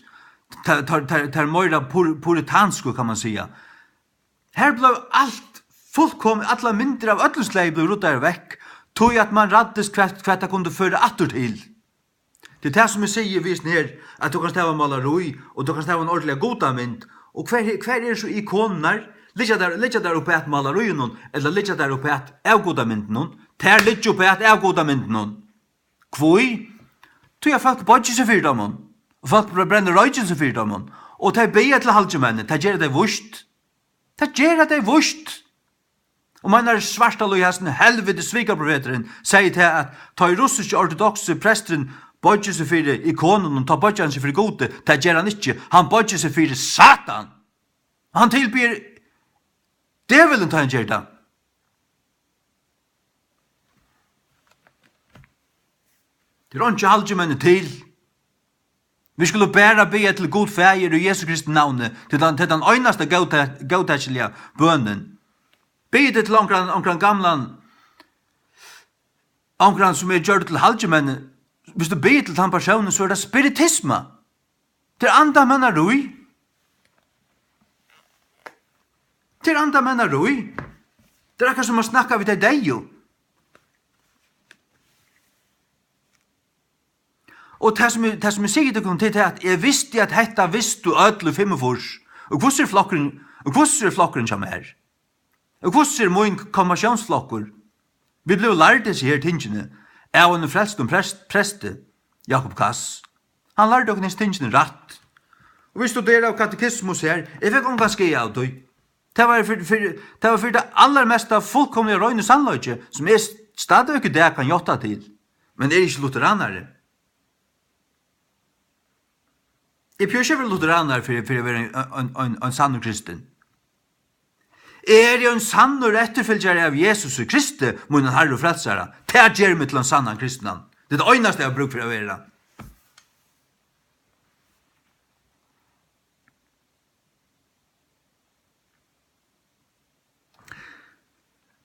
tær, tær, tær, tær meira pur-, puritansku, kann man siga. Har bleiv alt fullkomið, allar myndir av øllum slagi blivu ruddaðar vekk, tí at man ræddist, hvat, hvat tað kundi føra aftur til. Tað er tað, sum eg sigi við hesum her, at tú kanst hava málarí, og tú kanst hava eina ordiliga gudamynd, og hvar, hvar eru so ikonurnar? Liggja tær, liggja tær uppat málaríunum, ella liggja tær uppat avgudamyndunum? Tær liggja uppat avgudamyndunum. Hví? Tí at fólk boyggja seg fyri teimum, og fólk bre-, brennir roykilsi fyri teimum, og tey biðja til halgimenni, tað gera tey víst. Tað gera tey víst. Og Meinhard Svartalíð, hasin helviti svikaprofeturin, segði tað, at tá ið russiski ortodoksu presturin boyggir seg fyri ikonunum, tá boyggir hann seg fyri Gudi. Tað ger hann ikki. Hann boyggir seg fyri Satan. Hann tilbiður djevulin, tá hann ger tað. Tað er einki halgimenni til. Vit skulu bara biðja til Gud Faðir í Jesu Kristi navni, til tann, til tann einasta góðta-, góðtækiliga bønin. Biðja til onkran, onkran gamlan, onkran sum er gjørdur til halgimenni. Viss tú biður til tann persónin, so er tað spiritisma. Tað er andamannarí. Tað er andamannarí. Tað er akkurát sum at snakka við tey deyðu. Og tað sum eg, tað sum eg sigi tykkum, tað er tað, at eg visti, at hetta vistu øll í fimmogfýrs. Og hvussu er flokkurin, og hvussu er flokkurin hjá mær? Og hvussu er mín konfirmatiónsflokkur? Vit blivu lærd hesi her tingini av einum frelstum prest-, presti, Jakob Kass. Hann lærdi okkum hesi tingini rætt. Og vit studeraðu katekismus her. Eg fekk ongan skaða av tí. Tað var fyri, fyri, tað var fyri tað allarmesta fullkomliga reini sannleiki, sum eg s-, stadigvæk í dag kann játta til. Men eg eri ikki lutheranari. Eg behøvi ikki at vera lutheranari fyri, fyri at vera ein, ein, ein, ein sannur kristin. Eg eri ein sannur eftirfylgjari av Jesusi Kristi, mínum Harra og Frelsara. Tað ger meg til ein sannan kristnan. Tað er tað einasta, eg havi brúk fyri at vera.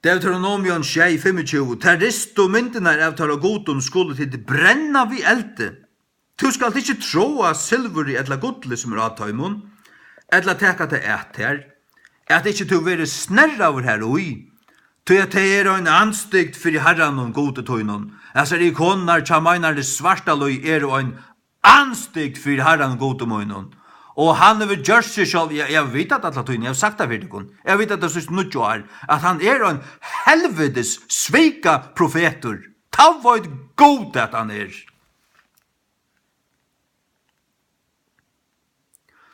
Deuteronomium sjey fimmogtjúgu: Tær ristu myndirnar av teirra gudum skulu tit brenna við eldi. Tú skalt ikki tráa silvuri ella gulli, sum er á teimum, ella taka tað at tær, at ikki tú verði snerraður har í, tí at tey eru ein andstygd fyri Harranum Gudi tínum. Hasar ikonurnar hjá meinari Svartalíð eru ein andstygd fyri Harranum Gudi mínum, og hann hevur gjørt seg sjálv, eg, eg havi vitað alla tíðina, eg havi sagt tað fyri tykkum, eg havi vitað tað síðst níggju ár, at hann er ein helvitis svika profetur. Tað veit Gud, at hann er.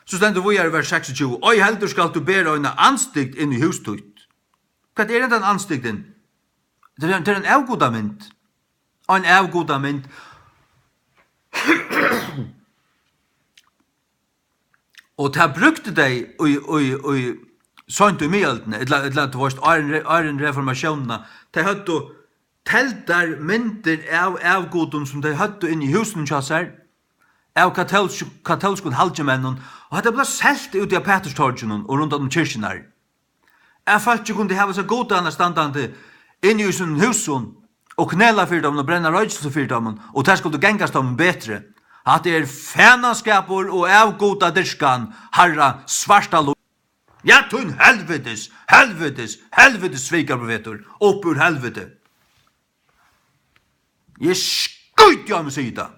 So stendur víðari í vers seksogtjúgu: Ei heldur skalt tú bera eina andstygd inn í hús títt. Hvat er hendan andstygdin? Tað er, tað er ein avgudamynd. Ein avgudamynd. Og tað brúktu tey í, í, í seint í miðøldini, ella, ella, tú veist, áðrenn re-, áðrenn reformatiónina. Tey høvdu teldar myndir av avgudum, sum tey høvdu inni í húsunum hjá sær, av katólsk-, katólskum halgimonnum, og hetta bleiv selt úti á Pæturstorginum og rundan um kirkjurnar. At fólkið kundi hava sær gudarnar standandi inni í sínum húsum og knela fyri teimum og brenna roykilsi fyri teimum, og tær skuldu gangast teimum betri. Hatta er fanaskapur og avgudadyrkan, harra Svartalíð. Ja, tín helvitis, helvitis, helvitis svikaprofetur, upp úr helviti. Eg skíti á meg, sigi tað.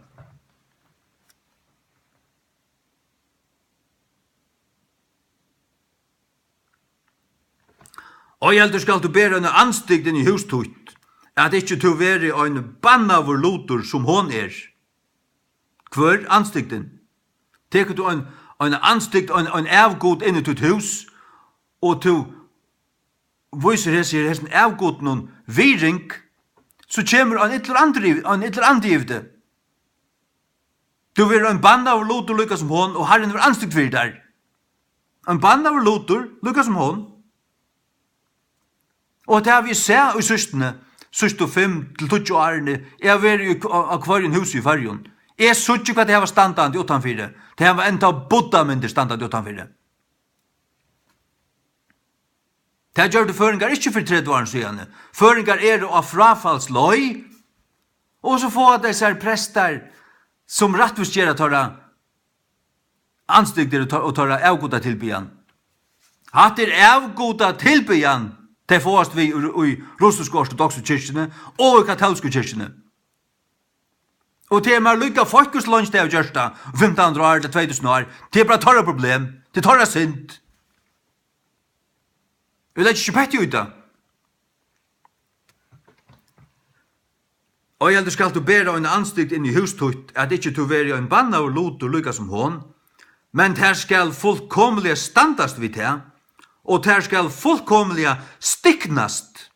Ei heldur skalt tú bera eina andstygd inn í hús títt, at ikki tú verði ein bannaður lutur, sum hon er. Hvør andstygdin? Tekur tú ein, ein andstygd, ein, ein avgud inn í títt hús, og tú vísir hesi, hesin avgudinum virðing, so kemur ein illur andi, ein illur andi yvir teg. Tú verður ein bannaður lutur líka sum hon, og Harrin hevur andstygd fyri tær. Ein bannaður lutur líka sum hon. Og tað havi eg sæð í síðstuni, síðstu fimm til tíggju árini, eg havi verið í, á, á hvørjum húsi í Føroyum. Eg síggi, hvat tey hava standandi uttanfyri. Tey hava enntá buddamyndir standandi uttanfyri. Tað gjørdu føroyingar ikki fyri tretivu árum síðani. Føroyingar eru á fráfallsleið, og so fáa tey sær prestar, sum rættvísgera teirra andstygdir og teir-, og teirra avgudatilbiðan. Hatta er avgudatilbiðan, tey fáast við í, í russisku ortodoksu kirkjuni og í katólsku kirkjuni. Og tað er mær líka feitt, hvussu leingi tey hava gjørt tað, fimtan hundrað ár ella tvey túsund ár, tað er bara teirra problem, tað er teirra synd. Eg leggi ikki petti í tað. Ei heldur skalt tú bera eina andstygd inn í hús títt, at ikki tú verði ein bannaður lutur líka sum hon, men tær skal fullkomiliga standast við tað, og tær skal fullkomiliga stiknast.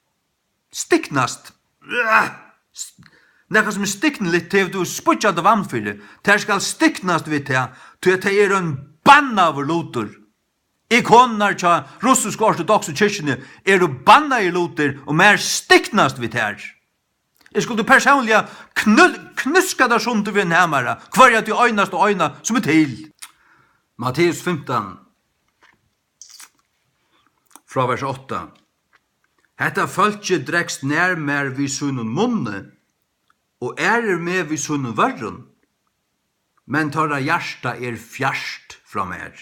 Stiknast. Nakað sum er stikniligt, tað hevur tú spýggjandi vatn fyri. Tær skal stiknast við tað, tí at tey eru ein bannaður lutur. Ikonurnar hjá russisku ortodoksu kirkjuni eru bannaðir lutir, og mær stiknast við tær. Eg skuldi persónliga knú-, knúska tær sundur við ein hamara, hvørja tí einastu eina, sum er til. Matteus fimtan, frá vers átta. Hetta fólkið dregst nær mær við sínum munni, og ærir meg við sínum vørrum, men teirra hjarta er fjart frá mær.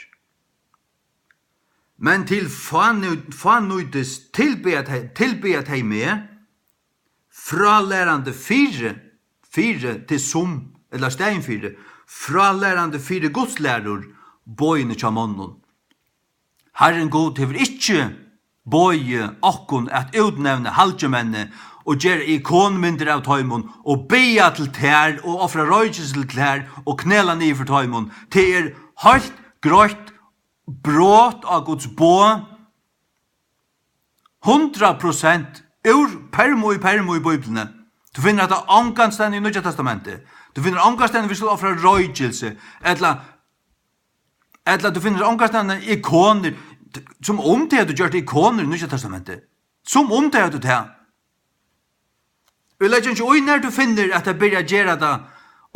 Men til fánýt-, fánýtis tilbiðja tey, tilbiðja tey meg, frálærandi fyri, fyri til sum, ella staðin fyri, frálærandi fyri gudslærur, boðini hjá monnum. Harrin Gud hevur ikki boðið okkum at útnevna halgimenni og gera ikonmyndir av teimum og biðja til tær og ofra roykilsi til tær og knela niður fyri teimum. Tað er heilt greitt brot á Guds boð, Hundrað prosent úr permu í permu í Bíbliuni. Tú finnur hatta onganstaðni í Nýggja Testamenti. Tú finnur onganstaðni, vit skulu ofra roykilsi, ella, ella tú finnur onganstaðni ikonir, sum um tey høvdu gjørt ikonir í Nýggja Testamenti. Sum um tey høvdu tað. Og eg leggi ikki í, nær tú finnur, at tey byrja at gera tað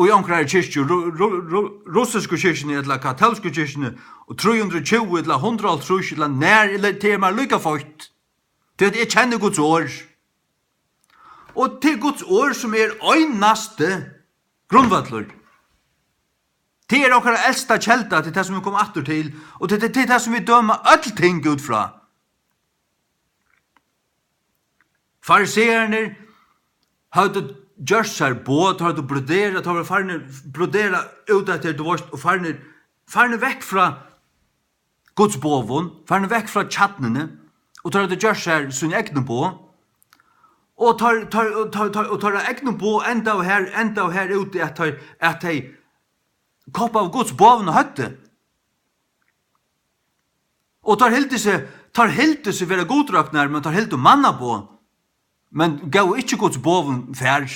í onkrari kirkju, ru-, ru-, ru-, russisku kirkjuni ella katólsku kirkjuni, og trý hundrað og tjúgu ella hundrað og hálvtrýss ella nær, ella tað er mær líka feitt. Tí at eg kenni Guds orð. Og tað er Guds orð, sum er einasti grundvøllur. Tað er okkara elsta kelda, tað er tað, sum vit koma aftur til, og tað, tað, tað er tað, sum vit døma øll ting út frá. Farisearnir høvdu gjørt sær boð, teir høvdu broderað, teir vóru farnir broderað út eftir, tú veist, og farnir, farnir vekk frá Guds boðum, farnir vekk frá kjarnuni, og teir høvdu gjørt sær síni egnu boð. Og teir, teir, og teir, teir, og teirra egnu boð endaðu har, endaðu har úti, at teir, at tey koppaðu Guds boðum á høvdið. Og teir hildu seg, teir hildu seg vera gudroknar, men teir hildu mannaboð, men góvu ikki Guds boðum far.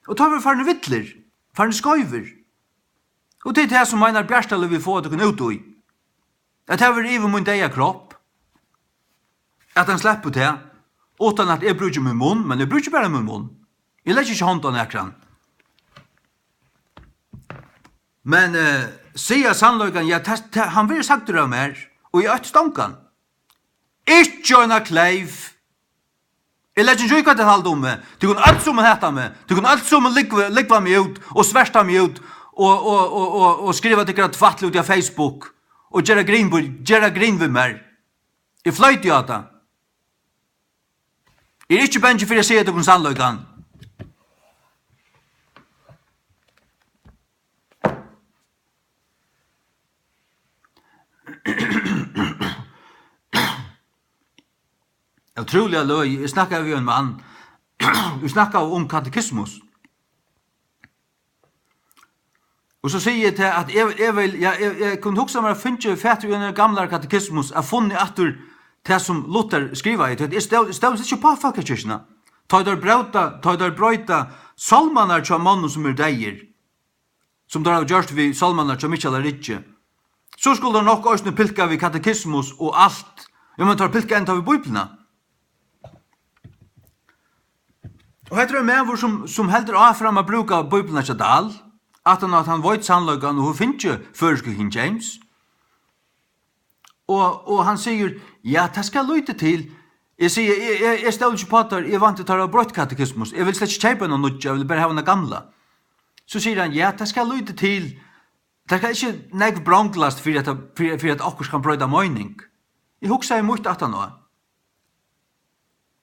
Og teir vóru farnir villir, farnir skeivir. Og tað er tað, sum Einar Bjartalív vil fáa tykkum út í. At tað verður yvir mín deyða kropp. At hann sleppur tað, uttan at eg brúki mín munn, men eg brúki bara mín munn. Eg leggi ikki hond á nakran. Men, eh, siga sannleikan, ja, tað, tað, hann verður sagdur av mær, og eg óttist ongan. Ikki eina kleyv. Eg leggi ikki í, hvat tit halda um meg. Tit kunnu øll sum hata meg. Tit kunnu øll sum lúgva, lúgva meg út og sverta meg út og, og, og, og, og skriva tykkara tvætl út á Facebook og gera grín, gera grín við mær. Eg floyti á tað. Eg eri ikki bangin fyri at siga tykkum sannleikan. Ótrúliga løgið. Eg snakkaði við ein mann. Vit snakkaðu um katekismus. Og so sigi eg til, at eg, eg vil, ja, eg, eg kundi hugsa mær at fingið fatur í ein gamlan katekismus, at funnið aftur tað, sum Luther skrivaði. Tí at eg stóð, stóð ikki upp á fólkakirkjuna. Tá teir bróta, tá teir broyta sálmarnar hjá monnum, sum eru deyðir, sum teir hava gjørt við sálmarnar hjá Mikkjali Ríki, so skulu teir nokk eisini pilka við katekismus og alt. Ja, men teir pilka enntá við Bíbliuna. Og hetta er ein maður, sum, sum heldur áfram at brúka Bíbliuna hjá Dahl, aftan á at hann veit sannleikan og hevur fingið føroysku King James. Og, og hann sigur, ja, tað skal lítið til. Eg sigi, eg, eg, eg stóli ikki upp á teir, eg vænti, teir hava broytt katekismus. Eg vil slett ikki keypa eina nýggja, eg vil bara hava eina gamla. So sigur hann, ja, tað skal lítið til. Tað skal ikki nógv bronglast fyri at, fyri, fyri at okkurt kann broyta meining. Eg hugsaði mítt aftan á.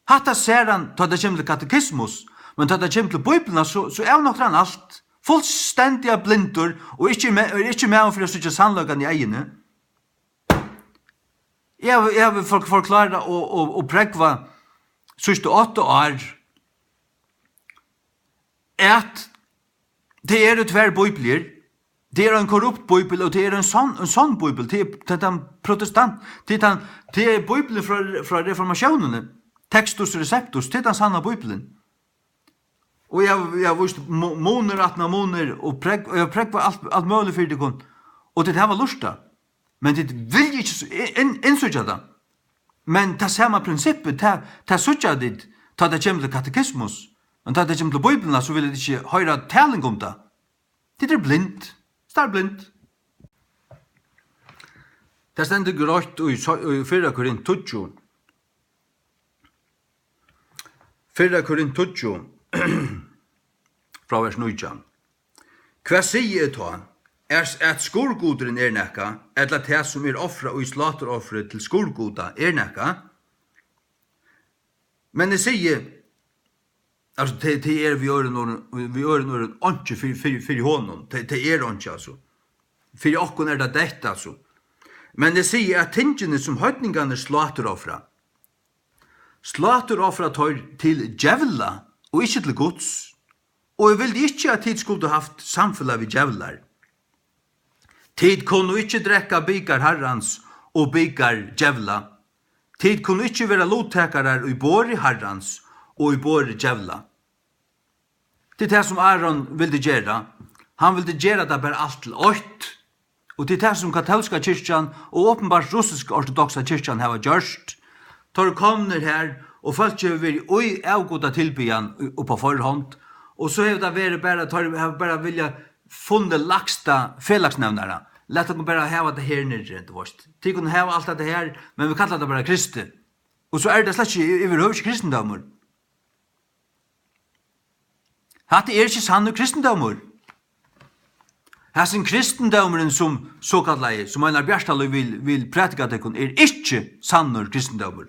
Hatta sær hann, tá tað kemur til katekismus, men tá tað kemur til Bíbliuna, so, so avnoktar hann alt. Fullstendiga blindur og ikki me-, er ikki maður fyri at síggja sannleikan í eyguni. Eg havi, eg havi for-, forklárað og, og, og prógvað síðstu átta ár, at tað eru tvær bíbliur. Tað er ein korrupt bíbel, og tað er ein sonn, ein sonn bíbel. Tað er, tað er tann protestant, tað er tann, tað er bíbelin frá, frá reformatiónini. Textus Receptus, tað er tann sanna bíbelin. Og eg havi, eg havi víst mu-, munir aftan á munir, og prógv-, og eg havi prógvað alt, alt møguligt fyri tykkum. Og tit hava lurtað. Men tit vilja ikki s-, inn-, innsíggja tað. Men tað sama prinsippið, tað, tað síggja tit, tá tað kemur til katekismus. Men tá tað kemur til Bíbliuna, so vilja tit ikki hoyra taling um tað. Tit eru blind. Starblind. Tað stendur greitt í, í fyrra Korint tíggju. Fyrra Korint tíggju, frá vers nítjan. Hvat sigi eg tá? Er, at skurðgudurin er nakað, ella tað, sum er ofrað í sláturoffri til skurðguda, er nakað? Men eg sigi, altso, tað, tað er við øðrum orðum, við øðrum orðum einki fyri, fyri, fyri honum. Tað, tað er einki, altso. Fyri okkum er tað deytt, altso. Men eg sigi, at tingini, sum heidningarnir sláturofra, sláturofra teir til djevla og ikki til Guds, og eg vildi ikki, at tit skuldu havt samfelag við djevlar. Tit kunnu ikki drekka bikar Harrans og bikar djevla. Tit kunnu ikki vera luttakarar í borði Harrans og í borði djevla. Tað er tað, sum Aron vildi gera. Hann vildi gera tað bara alt til eitt. Og tað er tað, sum katólska kirkjan og openbart russisk ortodoksa kirkjan hava gjørt. Teir eru komnir har, og fólk hevur verið í avgudatilbiðjan upp á forhond, og so hevur tað verið bara, teir hava bara viljað funnið lægsta felagsnevnara. Lat okkum bara hava tað her niðri, tú veist. Tit kunnu hava alt hetta her, men vit kalla tað bara kristið. Og so er tað slett ikki, yvirhøvur ikki kristindómur. Hatta er ikki sannur kristindómur. Hasin kristindómurin, sum sokallaði, sum Einar Bjartalív vil, vil prædika tykkum, er ikki sannur kristindómur.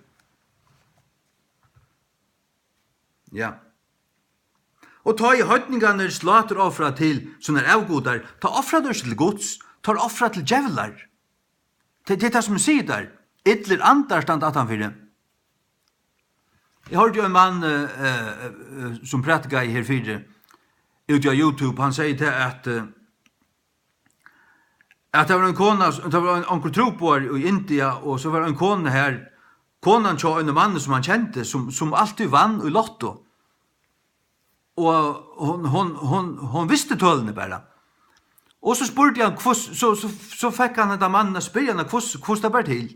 Ja. Og tá ið heidningarnir sláturofra til sínar avgudar, tá ofra teir ikki til Guds, teir ofra til djevlar. Tað, tað er tað, sum eg sigi tær. Illir andar standa aftanfyri. Eg hoyrdi ein mann, eh, eh, eh, sum prædikaði her fyri, úti á YouTube, hann segði tað, at, eh, at tað var ein kona, tað var ein, onkur trúboðari í India, og so var ein kona har, konan hjá einum manni, sum hann kendi, sum, sum altíð vann í lotto. Og hon, hon, hon, hon visti tølini bara. Og so spurdi hann, hvus-, so, so, so fekk hann henda mannin at spyrja hana, hvus-, hvussu tað bar til.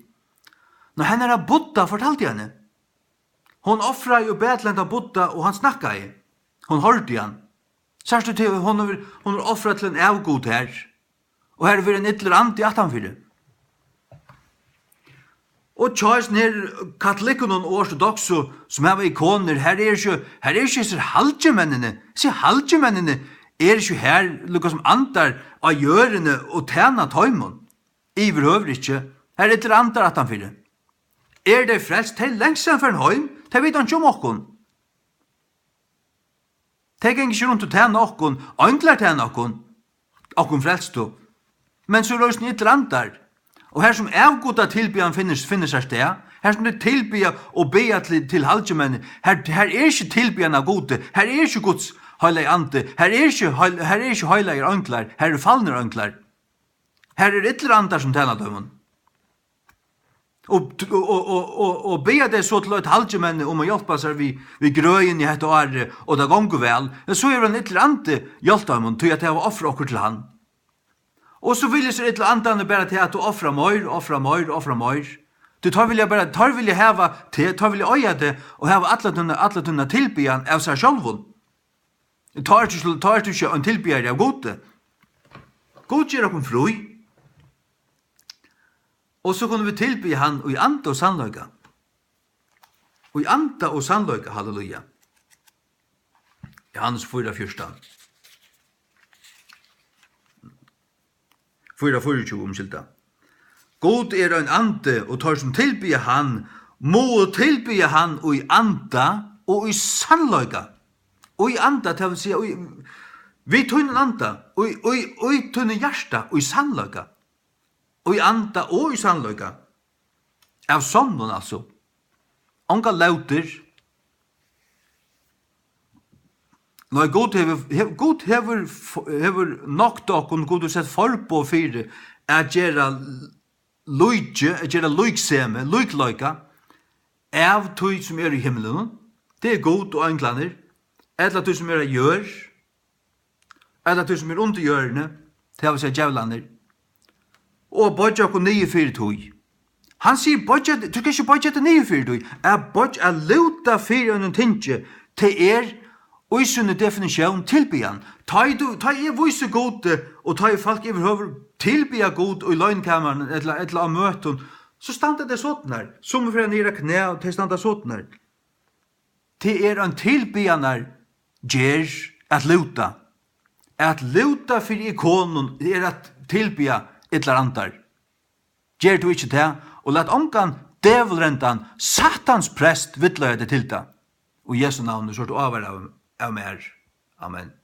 Nú, hennara Buddha fortaldi henni. Hon ofraði og bað til henda Buddha, og hann snakkaði. Hon hoyrdi hann. Sært tú til, hon hevur, hon hevur ofrað til ein avgud her. Og har hevur verið ein illur andi aftanfyri. Og hjá hesum her katolikkunum og ortodoksu, sum hava ikonir, har er ikki, har er ikki hesir halgimenninir. Hesir halgimenninir eru ikki har, líka sum andar á jørðini og tæna teimum. Yvirhøvur ikki. Har er illir andar aftanfyri. Eru tey frelst? Tey eru langt síðan farin heim. Tey vita einki um okkum. Tey ganga ikki runt og tæna okkum, einglar tæna okkum, okkum frelstu. Men so eru eisini illir andar. Og har sum avgudatilbiðjan finnur, finnur sær stað, har sum tey tilbiðja og biðja til, til halgimenni, har, har er ikki tilbiðjan av Gudi, har er ikki Guds heilagi andi, har er ikki heil-, har er ikki heilagir einglar, har eru falnir einglar. Har eru illir andar sum tæna teimum. Og, og, og, og, og biðja tey so til eitt halgimenni um at hjálpa sær við, við grøðini hetta árið, og tað gongur væl. Men so hevur ein illur andi hjálpt teimum, tí at tey hava ofrað okkurt til hann. Og so vilja so illu andarnir bara til at tú ofra meir, ofra meir, ofra meir. Tí teir vilja bara, teir vilja hava teg, teir vilja eiga teg og hava alla tína, alla tína tilbiðjan av sær sjálvum. Tá ert tú, tá ert tú ikki ein tilbiðari av Gudi. Gud ger okkum frí. Og so kunnu vit tilbiðja hann í anda og sannleika. Í anda og sannleika, halleluja. Johannes fýra fjúrtan. Fýra fýraogtjúgu, umskylda. Gud er ein andi, og teir sum tilbiðja hann, mugu tilbiðja hann í anda og í sannleika. Og í anda, tað vil siga, í, við tínum anda, og í, í, í tínum hjarta, í sannleika. Og í anda og í sannleika. Av sonnum, altso. Ongar lótir. Nei, Gud hevur, hev-, Gud hevur f-, hevur noktað okkum, Gud hevur sett forboð fyri at gera líki, at gera líksemi, líkleika, av tí sum er í himlinum, tað er Gud og einglarnir, ella tí sum er á jørð, ella tí sum er undir jørðini, tað vil siga djevlarnir, og boyggja okkum niður fyri tí. Hann sigur, boyggja, tú skal ikki boyggja teg niður fyri tí. At boyggja, at lúta fyri einum tingi, tað er í síni definitión tilbiðjan. Tá ið tú, tá eg vísi Gudi, og tá ið fólk yvirhøvur tilbiðja Gud í loynikamarunum ella, ella á møtum, so standa tey sotinnar. Summi fara niður á knæ, og tey standa sotinnar. Tað er ein tilbiðjanar gerð at lúta. At lúta fyri ikonum er at tilbiðja illar andar. Ger tú ikki tað, og lat ongan dævulrendan, Satans prest, villleiða teg til tað. Í Jesu navni, so ert tú ávarað av, av mær. Amen.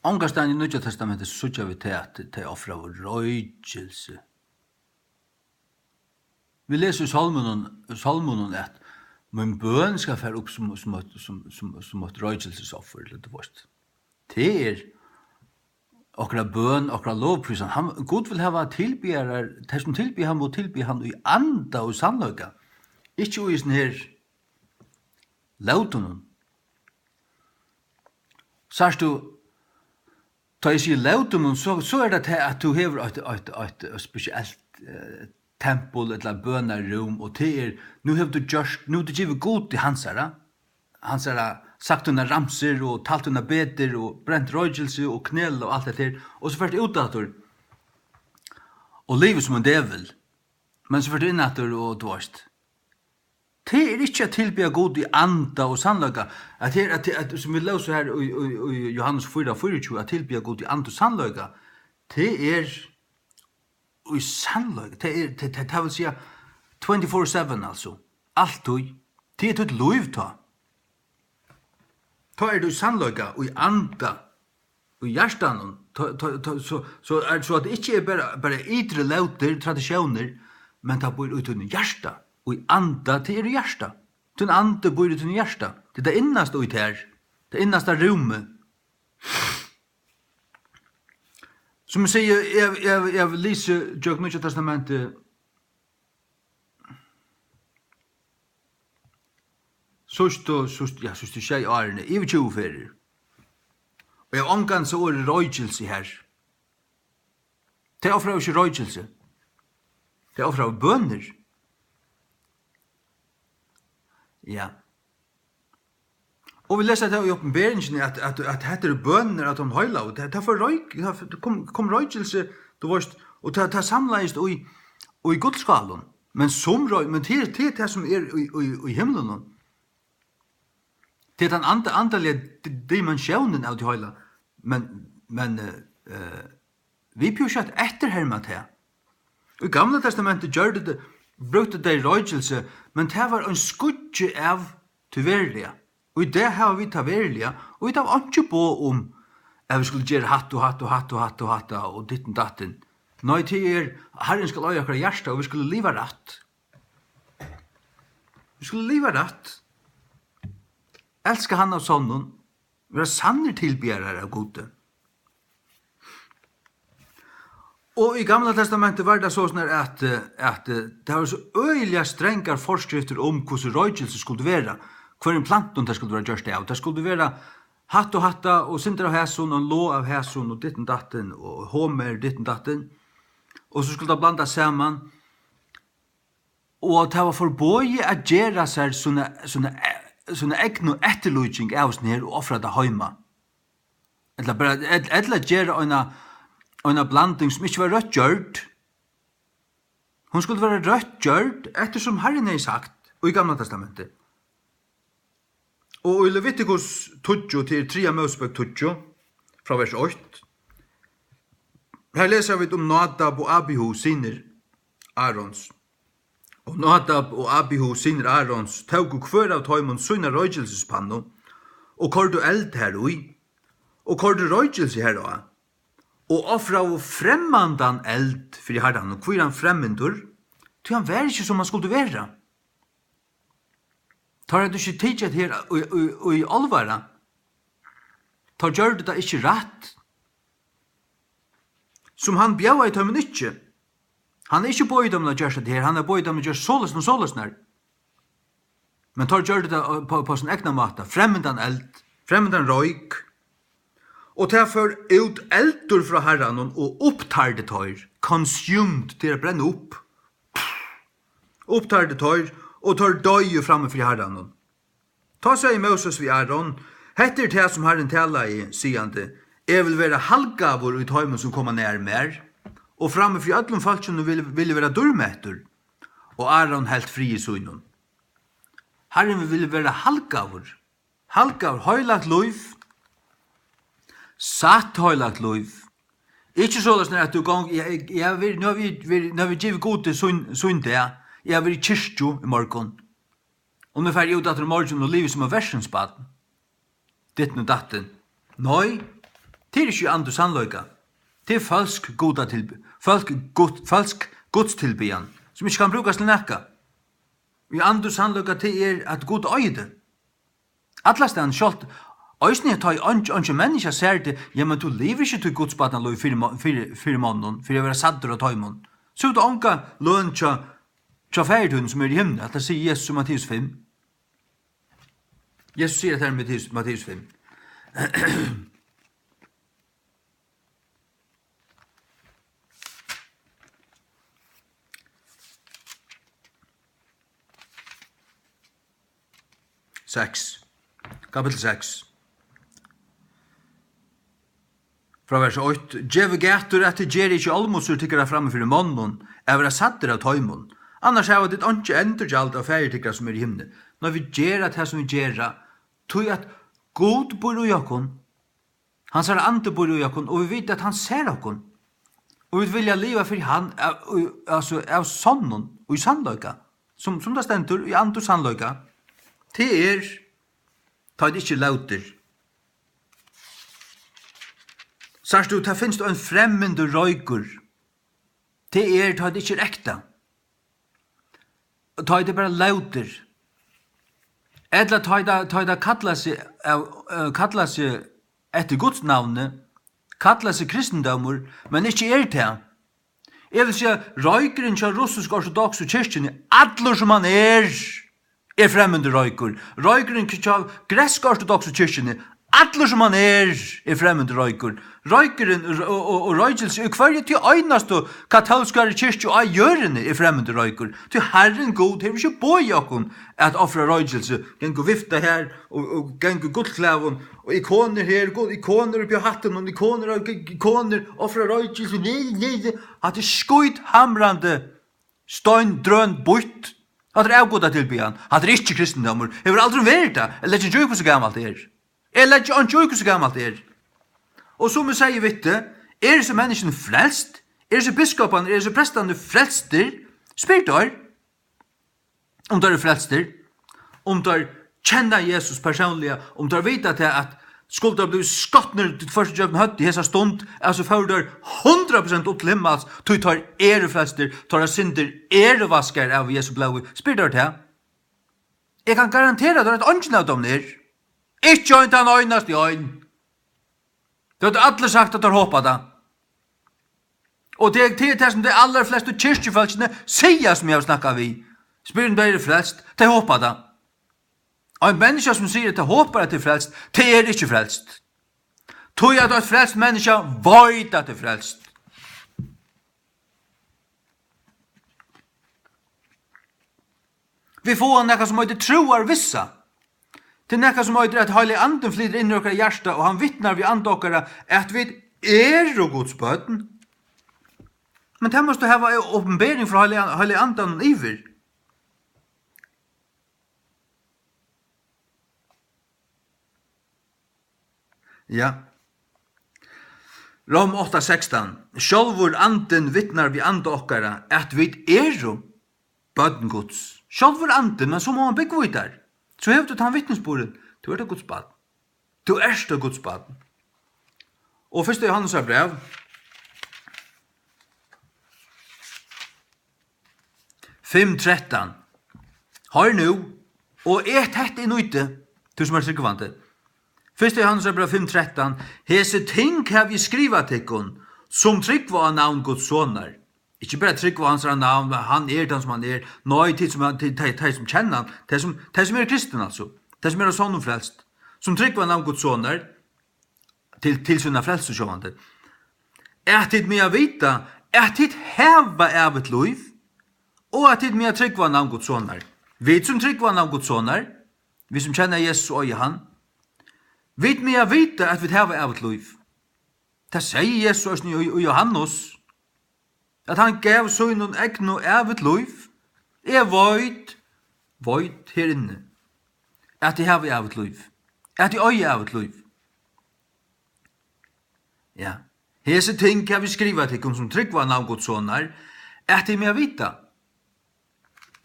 Ongastaðni í Nýggja Testamenti síggja vit tað, at tey ofraðu roykilsi. Vit lesa í Sálmunum, Sálmunum, at mín bøn skal fara upp sum, sum eitt, sum, sum, sum eitt roykilsisoffur, ella tú veist. Tað er, okkara bøn, okkara lovprísan. Hann, Gud vil hava tilbiðarar, tey sum tilbiðja hann, mugu tilbiðja hann í anda og sannleika. Ikki í hesum her lótunum. Sært tú, tá eg sigi lótunum, so, so er tað tað, at tú hevur eitt, eitt, eitt, eitt spesielt, eh, tempul ella bønarúm, og tað er, nú hevur tú gjørt, nú hevur tú givið Gudi hansara, hansara, sagt tínar ramsur og talt tínar betur og brent roykilsi og knela og alt hetta her, og so fert tú út aftur og livir sum ein djevul, men so fert tú inn aftur og, tú veist, tað er ikki at tilbiðja Gud í anda og sannleika, at her, at, at, sum vit lósu her í, í, í Jóhannes fýra fýraogtjúgu, at tilbiðja Gud í anda og sannleika, tað er í sannleika, tað er, tað, tað, tað vil siga twenty-four seven, altso, altíð, tað er títt lív tá. Tá er tú í sannleika, í anda, í hjartanum, tá, tá, tá, so, so er, so at tað ikki er bara, bara ytri lótir, traditiónir, men tað býr í tínum hjarta, í anda, tað er í hjarta. Tín andi býr í tínum hjarta. Tað er tað innasta í tær, tað innasta rúmið. Sum eg sigi, eg, eg, eg lesi gjøgnum Nýggja Testamentið, síðstu, síðstu, ja, síðstu sjey árini, yvir tjúgu ferðir. Og eg havi ongantíð sæð orðið roykilsi her. Tey ofraðu ikki roykilsi. Tey ofraðu bønir. Ja. Og vit lesa tað í Opinberingini, at, at, at hetta eru bønir av teimum heilagu. Tað, tað fór royk, tað kom, kom roykilsi, tú veist, og tað, tað samlaðist í, í gullskálum. Men sum royk, men tað er, tað er tað, sum er í, í, í himlunum. Tað er tann anda-, andaliga di-, dimensjónin av tí heila. Men, men, eh, eh, vit bjóða skjótt eftirherma tað. Í Gamla Testamenti gjørdu tey, brúktu tey roykilsi, men tað var ein skuggi av tí veruliga. Og í dag hava vit tað veruliga, og vit hava einki boð um, at vit skulu gera hatt og hatt og hatt og hatt og hatt og dittin dattin. Nei, tað er, Harrin skal eiga okkara hjarta, og vit skulu liva rætt. Vit skulu liva rætt. Elska hann av sonnum. Vera sannir tilbiðarar av Gudi. Og í Gamla Testamenti var tað soleiðis at, eh, at, eh, tað var so øgiliga strangar forskriftir um, hvussu roykilsi skuldi vera, hvørjum plantum tað skuldi vera gjørt av. Tað skuldi vera hatt og hatta, og sindur av hesum, og lo av hesum, og dittin dattin, og homer, dittin dattin. Og so skuldi tað blandast saman. Og tað var forboðið at gera sær sína, sína, sína egnu eftirlíking av hesum her og ofra tað heima. Ella bara, ell-, ella gera eina, eina blanding sum ikki var røtt gjørd. Hon skuldi vera røtt gjørd, eftir sum Harrin hevði sagt í Gamla Testamenti. Og í Levitikus tíggju til triðja Mósebók tíggju, frá vers eitt, her lesa vit um Nádab og Abihu, synir Arons. Og Nádab og Abihu, synir Arons, tóku hvør av teimum sína roykilsispannu og koyrdu eld har í, og koyrdu roykilsi har á, og ofraðu fremmandan eld fyri Harran. Og hví er hann fremmindur? Tí hann var ikki, sum hann skuldi vera. Teir høvdu ikki tikið hetta her í, í, í álvara. Teir gjørdu tað ikki rætt. Sum hann bjóðaði teimum ikki. Hann hevði ikki boðið teimum at gjørt hetta her. Hann hevði boðið teimum at gjørt soleiðis og soleiðis nær. Men teir gjørdu tað á, á, á sín egna máta. Fremmandan eld, fremmandan royk. Og tað fór út eldur frá Harranum og upptærdi teir. Consumed, tað er at brenna upp. Upptærdi teir, og teir doyðu frammi fyri Harranum. Tá segði Móses við Aron: Hetta er tað, sum Harrin talaði, sigandi: Eg vil vera halgaður í teimum, sum koma nær mær, og frammi fyri øllum fólkinum vil, vil eg vera dýrmettur. Og Aron helt friði sínum. Harrin vil vera halgaður. Halgaður, heilagt lív. Satt heilagt lív. Ikki soleiðis, at tú gong-, eg, eg, eg havi verið, nú havi eg verið, nú havi eg givið Gudi sín, sín dag. Eg havi verið í kirkju í morgun. Og nú fari eg út aftur í morgin og livi sum eitt versinsbarn. Dittin og dattin. Nei, tað er ikki í anda og sannleika. Tað er følsk gudatilb-, følsk gud-, følsk gudstilbiðjan, sum ikki kann brúkast til nakað. Í anda og sannleika, tað er, at Gud eigur teg. Allastaðni, sjálvt Eisini tá ið einki, einki menniskja sær teg, ja, men tú livir ikki tí Guds barnalív fyri mo-, fyri, fyri monnum, fyri at vera sæddur av teimum. So hevur tú onga løn hjá, hjá Faðir tínum, sum er í himli. Hetta sigur Jesus í Matteus fimm. Jesus sigur hetta her í Matteus, Matteus fimm. Seks. Kapittul seks. Frá vers eitt: Gevið gætur, at tit gera ikki álmosur tykkara frammi fyri monnum, at vera sæddir av teimum. Annars hava tit einki endurgjald av Faðir tykkara, sum er í himli. Nei, vit gera tað, sum vit gera, tí at Gud býr í okkum. Hansara andi býr í okkum, og vit vita, at hann sær okkum. Og vit vilja liva fyri hann, av, í, altso, av sonnum, og í sannleika, sum, sum tað stendur, í andi og sannleika. Tað er, tá ið ikki er lótir. Sært tú, tað finst ein fremmindur roykur. Tað er, tá ið ikki er ekta. Tá ið tað bara lótir. Ella tá ið tað, tá ið tað kallar seg, av, eh, kallar seg eftir Guds navni, kallar seg kristindómur, men ikki er tað. Eg vil siga, roykurin hjá russisku ortodoksu kirkjuni, allur sum hann er, er fremmindur roykur. Roykurin hjá gretsku ortodoksu kirkjuni, allur sum hann er, er fremmindur roykur. Roykurin og, og, og, og roykilsi í hvørji tí einastu katólskari kirkju á jørðini er fremmindur roykur. Tí Harrin Gud hevur ikki boðið okkum at ofra roykilsi, ganga og vifta her og, og ganga í gullklæðum og ikonir her, gud, ikonir uppi á hattinum, ikonir og g-, ikonir, ofra roykilsi, nei, nei, nei. Hatta er skíthamrandi, steindrøn býtt. Hatta er avgudatilbiðan. Hatta er ikki kristindómur. Hevur aldrin verið tað. Eg leggi ikki í, hvussu gamalt tað er. Eg leggi einki í, hvussu gamalt tað er. Og sum eg segði við teg, eru hesi menniskjuni frelst? Eru hesi biskoparnir, eru hesi prestarnir frelstir? Spyr teir, um teir eru frelstir, um teir kenna Jesus persónliga, um teir vita tað, at skuldu teir blivið skotnir tvørtur gjøgnum høvdið í hesa stund, at so fóru teir hundrað prosent upp til himmals, tí teir eru frelstir, teirra syndir eru vaskaðar av Jesu blóði. Spyr teir tað? Eg kann garantera tær, at eingin av teimum er. Ikki ein tann einasti ein. Tey høvdu allir sagt, at teir hopa tað. Og tað er, tað er tað, sum tey allarflestu kirkjufólkini siga, sum eg havi snakkað við. Spyr, um tey eru frelst. Tey hopa tað. Og ein menniskja, sum sigur, at tey hopar, at tey er frelst, tey er ikki frelst. Tí at eitt frelst menniskja veit, at tað er frelst. Vit fáa nakað, sum eitur trúarvissa. Tað er nakað, sum eitur, at Heilagi Andin flytur inn í okkara hjarta, og hann vitnar við anda okkara, at vit eru Guds børn. Men tað mást tú hava opinbering frá Heilaga, Heilaga Andanum yvir. Ja. Rom átta sekstan: Sjálvur Andin vitnar við anda okkara, at vit eru børn Guds. Sjálvur Andin, men so má hann búgva í tær. So hevur tú tann vitnisburðin. Tú ert eitt Guds barn. Tú ert eitt Guds barn. Og fyrsta Jóhannesar bræv, fimm trettan. Hoyr nú, og et hetta í nýti, tú sum ert trúgvandi. Fyrsta Jóhannesar bræv fimm trettan: Hesi ting havi eg skrivað tykkum, sum trúgva á navn Guds sonar. Ikki bara trúgva á hansara navn, men hann er tann, sum hann er. Nei, tey, sum hann, tey, tey, tey, sum kenna hann, tey, sum, tey, sum eru kristin, altso. Tey, sum eru av sonnum frelst. Sum trúgva á navn Guds sonar, til, til sína frelsu sjálvandi. At tit mega vita, at tit hava ævigt lív, og at tit mega trúgva á navn Guds sonar. Vit, sum trúgva á navn Guds sonar, vit, sum kenna Jesus og eiga hann, vit mega vita, at vit hava ævigt lív. Tað segði Jesus eisini í, í Jóhannes, at hann gav sínum egnu ævigt lív. Eg veit, veit her inni, at eg havi ævigt lív, at eg eigi ævigt lív. Ja. Hesi ting havi eg skrivað tykkum, sum trúgva á navn Guds sonar, at tit mega vita.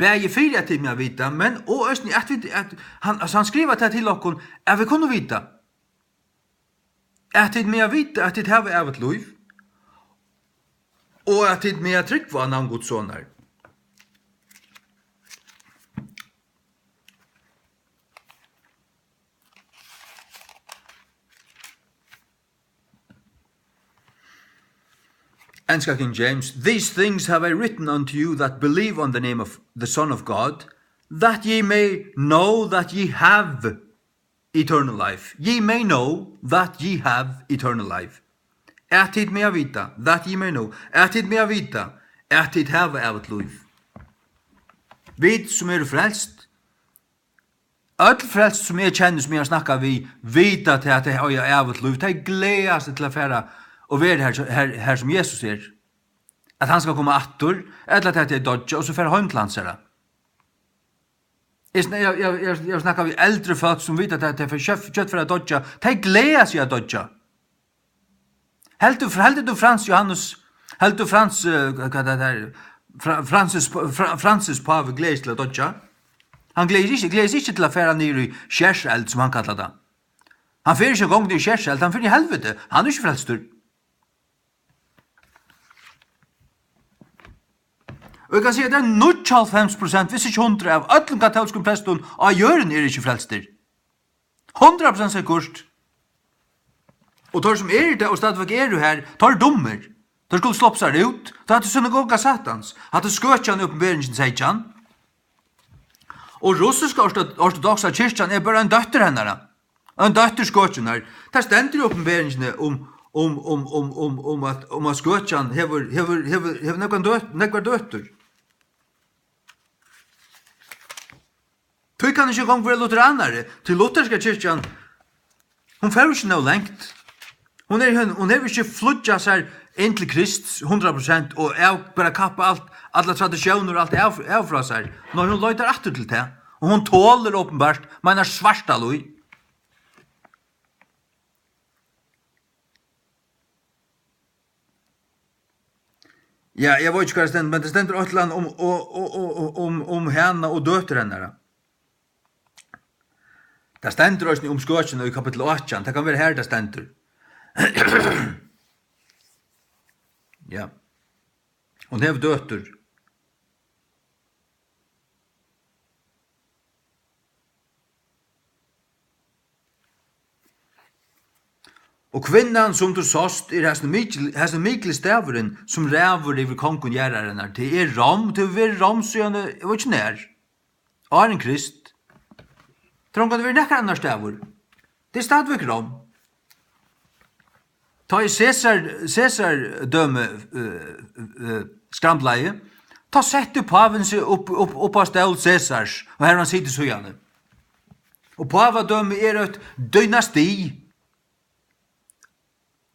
Bæði fyri at tit mega vita, men og eisini at vit, at hann, altso, hann skrivar tað til okkum, at vit kunnu vita. At tit mega vita, at tit hava ævigt lív, og at tit mega trúgva á navn Guds sonar. Enska King James: "These things have I written unto you that believe on the name of the Son of God, that ye may know that ye have eternal life." Ye may know that ye have eternal life. At tit mega vita, that ye may know, at tit mega vita, at tit hava ævigt lív. Vit sum eru frelst, øll frelst sum eg kenni, sum eg havi snakkað við, vita tað, at tey eiga ævigt lív. Tey gleða seg til at fara og vera har, har, har sum Jesus er. At hann skal koma aftur, ella at tey doyggja, og so fara heim til hansara. Eg sn-, eg, eg, eg, eg snakka við eldri fólk sum vita, at tey fer skjótt, skjótt fer at doyggja. Tey gleða seg at doyggja. Heldur, heldur tú Frans Johannes, heldur tú Frans, eh, hvat er tað har? Fra-, Francis, Fra-, Francis pávi gleðist til at doyggja? Hann gleðist ikki, gleðist ikki til at fara niður í skerseld, sum hann kallar tað. Hann fer ikki eingong niður í skerseld, hann fer í helviti. Hann er ikki frelstur. Og eg kann siga, at tað er níggjuoghálvfems prosent, viss ikki hundrað, av øllum katólskum prestum á jørðini eru ikki frelstir. Hundrað prosent sikkurt. Og teir sum eru tað og stadigvæk eru har, teir eru dummir. Teir skulu sloppið sær út. Tað er synagoga Satans. Hatta er skøkjan í Opinberingin seytjan. Og russiska orto-, ortodoksa kirkjan er bara ein dóttir hennara. Ein dóttir skøkjunnar. Tað stendur í Opinberingini um, um, um, um, um, um at, um at skøkjan hevur, hevur, hevur, hevur nógvan døt-, nógvar døtur. Tí kann ikki eingong vera lutheranari, tí lutherska kirkjan, hon fór ikki nóg langt. Hon er, hon, hon hevur ikki flýggjað sær inn til Krists hundrað prosent og av, bara kappa alt, allar traditiónir og alt av, av frá sær. Nei, hon leitar aftur til tað. Og hon tolir openbart, meinar svarta lív. Ja, eg veit ikki, hvat tað stendur, men tað stendur eitt ella annað um, og, og, og, og, um, um hana og døtur hennara. Tað stendur eisini um skøkina í kapittul átjan. Tað kann vera har, tað stendur. Ja. Hon hevur døtur. Og kvinnan, sum tú sást, er hasin mikil-, hasin mikli staðurin, sum ræður yvir kongum jarðarinnar. Tað er Rom, tað hevur verið Rom síðan, eg veit ikki nær. Áðrenn Krist. Tað hevur ongantíð verið nakar annar staður. Tað er stadigvæk Rom. Tá ið Cæsar, Cæsar dømi, eh, eh, skramblaði, tá setti pávin seg upp, upp, upp á stól Cæsars, og har hann situr síðani. Og pávadømi er eitt dynasti.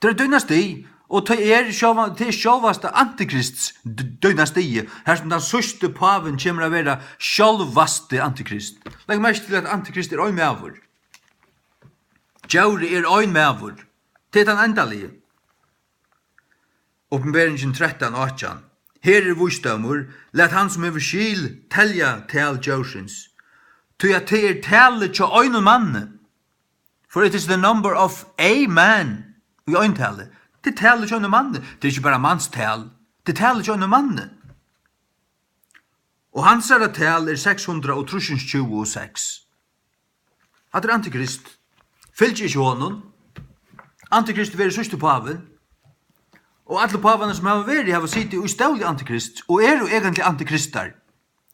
Tað er eitt dynasti, og tað er sjálva-, tað er sjálvasta antikrists d-, dynasti, har sum tann síðsti pávin kemur at vera sjálvasti antikrist. Legg merki til, at antikrist er ein maður. Djórið er ein maður. Tað er tann endaligi. Opinberingin trettan átjan. Her er vísdómur, lat hann, sum hevur skil, telja tal djórsins. Tí at tað er talið hjá einum manni. For it is the number of a man. Í eintali. Tað er talið hjá einum manni. Tað er ikki bara manstal. Tað er talið hjá einum manni. Og hansara tal er seks hundrað og trýss tjúgu og seks. Hatta er antikrist. Fylgið ikki honum. Antikrist verður síðsti pávin. Og allir pávarnir, sum hava verið, hava sitið í stóli antikrist og eru eigentliga antikristar.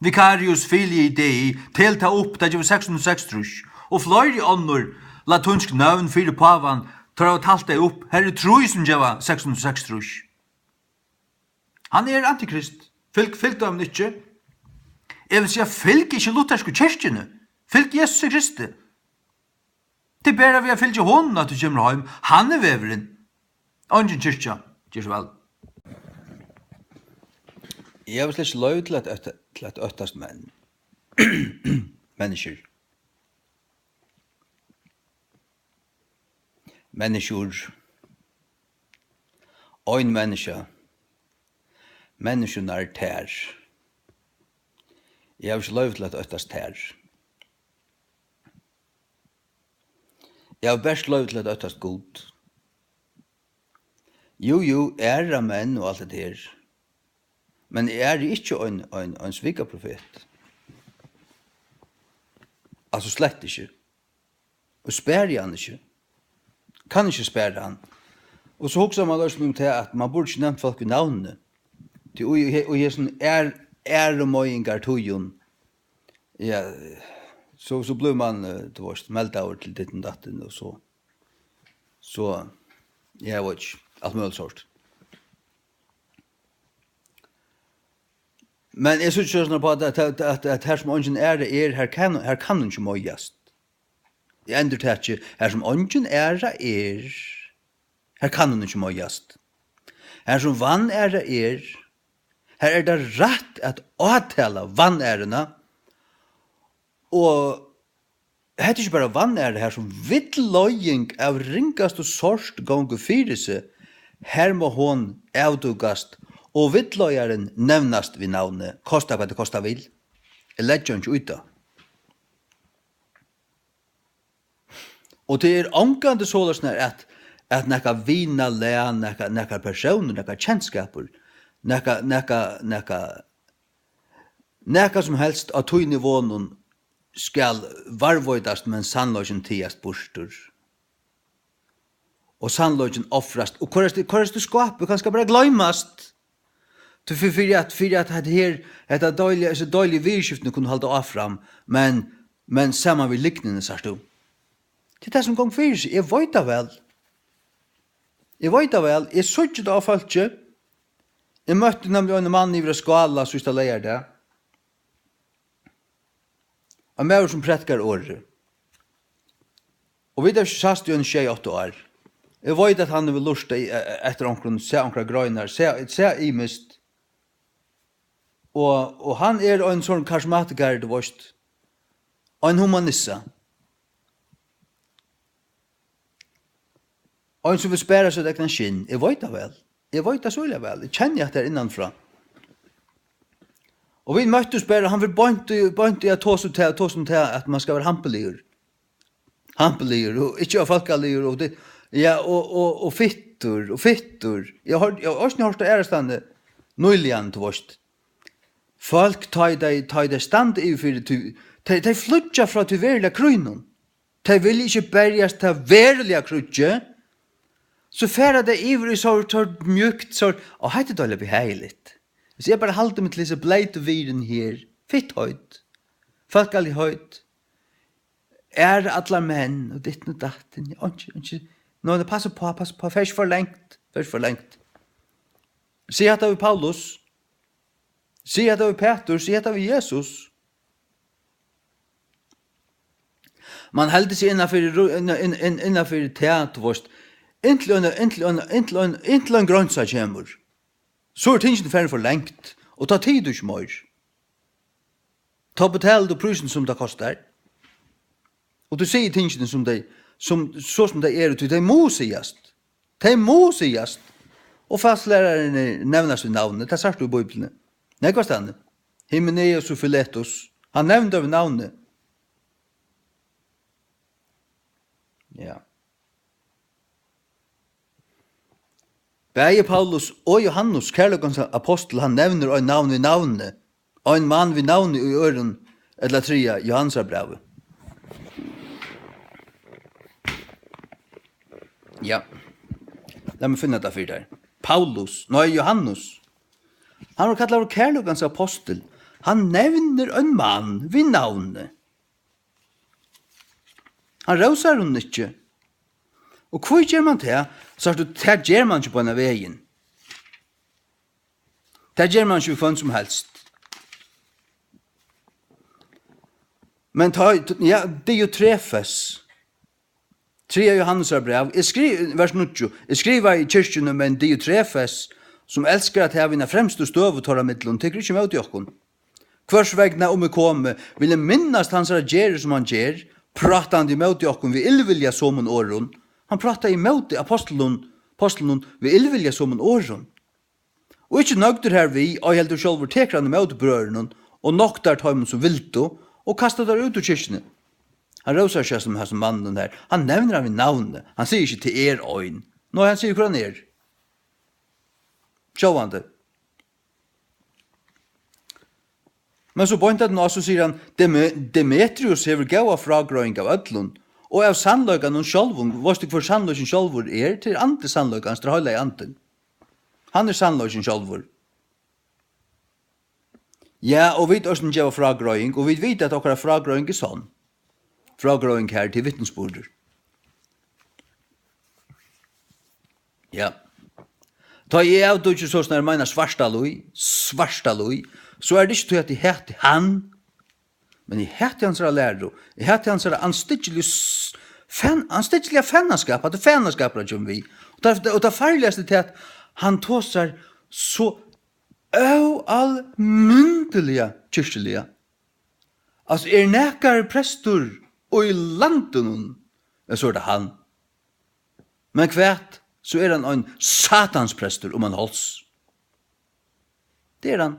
Vicarius Filii Dei, tel tað upp, tað gevur seks hundrað og seksogtrýss. Og fleiri onnur latínsk nøvn fyri pávan, teir hava talt tey upp. Her eru trý, sum geva seks hundrað og seksogtrýss. Hann er antikrist. Fylg, fylg teimum ikki. Eg vil siga, fylg ikki luthersku kirkjuni. Fylg Jesusi Kristi. Tað er bara við at fylgja honum, at tú kemur heim. Hann er vegurin. Eingin kirkja. Ger so væl. Eg havi slett ikki loyvi til at ótta-, til at óttast menn. Menniskjur. Menniskjur. Ein menniskja. Menniskjurnar, tær. Eg havi ikki loyvi til at óttast tær. Eg havi bert loyvi til at óttast Gud. Jú, jú, æra menn og alt hetta her. Men eg æri ikki ein, ein, ein svikaprofet. Altso, slett ikki. Og spari hann ikki. Kann ikki spara hann. Og so hugsar mann eisini um tað, at mann burdi ikki nevnt fólk við navni. Tí í, í, í hesum ær-, ærumeiðingartíðum, ja, so, so blívur mann, eh, tú veitst, meldaður til ditten datten, og so, so, ja, eg veit ikki, alt møguligt sort. Men eg síggi soleiðis upp á, at, at, at, at har sum eingin æra er, har kann, har kann hon ikki meiðast. Eg endurtaki, har sum eingin æra er, har kann hon ikki meiðast. Har sum vanæra er, har er tað rætt at átala vanæruna, og hetta er ikki bara vanæra, har sum villleiðing av ringastu sort gongur fyri seg, har má hon avdúkast, og villleiðarin nevnast við navni, kosta hvat tað kosta vil. Eg leggi einki í tað. Og tað er ongantíð soleiðis, at, at nakar vinalag, nakar, nakar persónur, nakar kenskapur, nakar, nakar, nakar, nakað sum helst á tí nivónum skal varðveitast, men sannleikin tigast burtur. Og sannleikin ofrast. Og koyrast í, koyrast í skápið, kanska bara gloymast. Tí fyri, fyri at, fyri at hetta her, hetta deiliga, hesi deiligu viðurskiftini kunnu halda áfram, men, men saman við lygnini, sært tú. Tað er tað, sum gongur fyri seg. Eg veit tað væl. Eg veit tað væl. Eg síggi tað á fólki. Eg møtti nemliga einum manni yvir á Skála síðsta leygardag. Ein maður, sum prædikar orðið. Og vit hava ikki sæst í eini sjey, átta ár. Eg veit, at hann hevur lurtað í, e-, e-, eftir onkrum, sæð onkrar greinar, sæð, sæð ymiskt. Og, og hann er ein sånn karismatikari, tú veitst. Ein humanissa. Ein, sum vil spara sítt egna skinn. Eg veit tað væl. Eg veit tað so illa væl. Eg kenni hatta her innanfrá. Og vit møttust bara, hann vil beint í, beint í at tosa um tað, tosa um tað, at mann skal vera hampiligur. Hampiligur, og ikki ófólkaligur, og tað, ja, og, og, og fittur, og fittur. Eg har, eg havi eisini hoyrt tað aðrastaðni nýliga, tú veitst. Fólk, tá ið tey, tá ið tey standa yvir fyri tí, tey, tey flýggja frá tí veruliga krígnum. Tey vilja ikki berjast tað veruliga kríggið, so fara tey yvir í so, so mjúkt, so, og hetta er deiligt, behagligt. Hvis eg bara haldi meg til hesi bleytu virðini her, fittheit, fólkaligheit, æra allar menn, og ditten og datten, ja, einki, einki, nú, nú, passa uppá, passa uppá, fer ikki for langt, fer ikki for langt. Sig hatta við Paulus, sig hatta við Petur, sig hatta við Jesus. Mann heldur seg innanfyri ru-, innan, inn-, inn-, innanfyri tað, tú veitst, inntil ein, inntil ein, inntil ein, inntil ein greinsa kemur. So er tingini farin for langt, og tá tigur tú ikki meir. Tá betalir tú prísin, sum tað kostar. Og tú sigur tingini, sum tey, sum, so sum tey eru, tí tey mugu sigast. Tey mugu sigast. Og fastlærarar nevnast við navni, tað sært tú í Bíbliuni. Nógvastaðni. Hymenaeus og Filetus. Hann nevnir við navni. Ja. Bæði Paulus og Jóhannes, kærleikans apostul, hann nevnir ein navn við navni. Ein mann við navni í øðrum ella triðja Jóhannesarbrævi. Ja. Lat meg finna tað fyri tær. Paulus, nei, Jóhannes. Hann var kallaður kærleikans apostul. Hann nevnir ein mann við navni. Hann rósar honum ikki. Og hví ger mann tað? Sært tú, tað ger mann ikki beinan vegin. Tað ger mann ikki við hvønn sum helst. Men tá, ja, Diotrefes, triðja Jóhannesar bræv, eg skri-, vers níggju, eg skrivaði kirkjuni, men Diotrefes, sum elskar at hava hina fremstu støðu teirra millum, tekur ikki ímóti okkum. Hvørs vegna, um eg komi, vil eg minnast hansara gerðir, sum hann ger, prátandi ímóti okkum við illvilja somum orðum. Hann prátaði ímóti apostlunum, apostlunum við illvilja somum orðum. Og ikki nøgdur hervið, ei heldur sjálvur tekur hann ímóti brøðrunum og noktar teimum, sum vildu, og kastar teir út úr kirkjuni. Hann rósar seg sum hasum manninum her. Hann nevnir hann við navni. Hann sigur ikki, "Tað er ein." Nei, hann sigur, hvør hann er. Sjálvandi. Men so beint aftaná, so sigur hann, Deme-, Demetrius hevur góða frágreiðing av øllum, Og av sannleikanum sjálvum. Veitst tú, hvør sannleikin sjálvur er? Tað er andi sannleikans, tað er heilagi andin. Hann er sannleikin sjálvur. Ja, og vit eisini geva frágreiðing, og vit vita, at okkara frágreiðing er sonn. Frágreiðing her til vitnisburður. Ja. Tá eg avdúki so snar meina svarta lýð, svarta lýð, so er tað ikki tí, at eg hati hann, men eg hati hansara læru, eg hati hansara anstyggiligu s-, fan-, anstyggiliga fanaskap, at fanaskapur kemur við. Og tað, og tað farligasta er tað, at hann tosar so óalmindiliga kirkjuliga. Altso, er nakar prestur í landinum, ja, so er tað hann. Men hvat, so er hann ein satans prestur um ein háls. Tað er hann.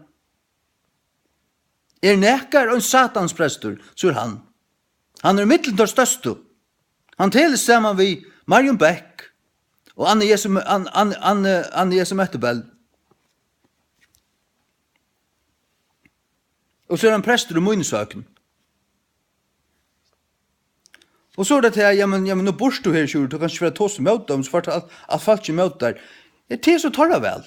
Er nakar ein satans prestur, so er hann. Hann er millum teir størstu. Hann telur saman við Marjun Beck og Anne Jesu, Anne, Anne, Anne, Anne Jesu Mettebell. Og so er hann prestur í míni søgn. Og so er tað til, ja, men, ja, men nú býrt tú her, Sjúrður, tú kanst ikki fara at tosa ímóti teimum, so fært alt, alt fólkið ímóti tær. Ja, tað er so teirra val.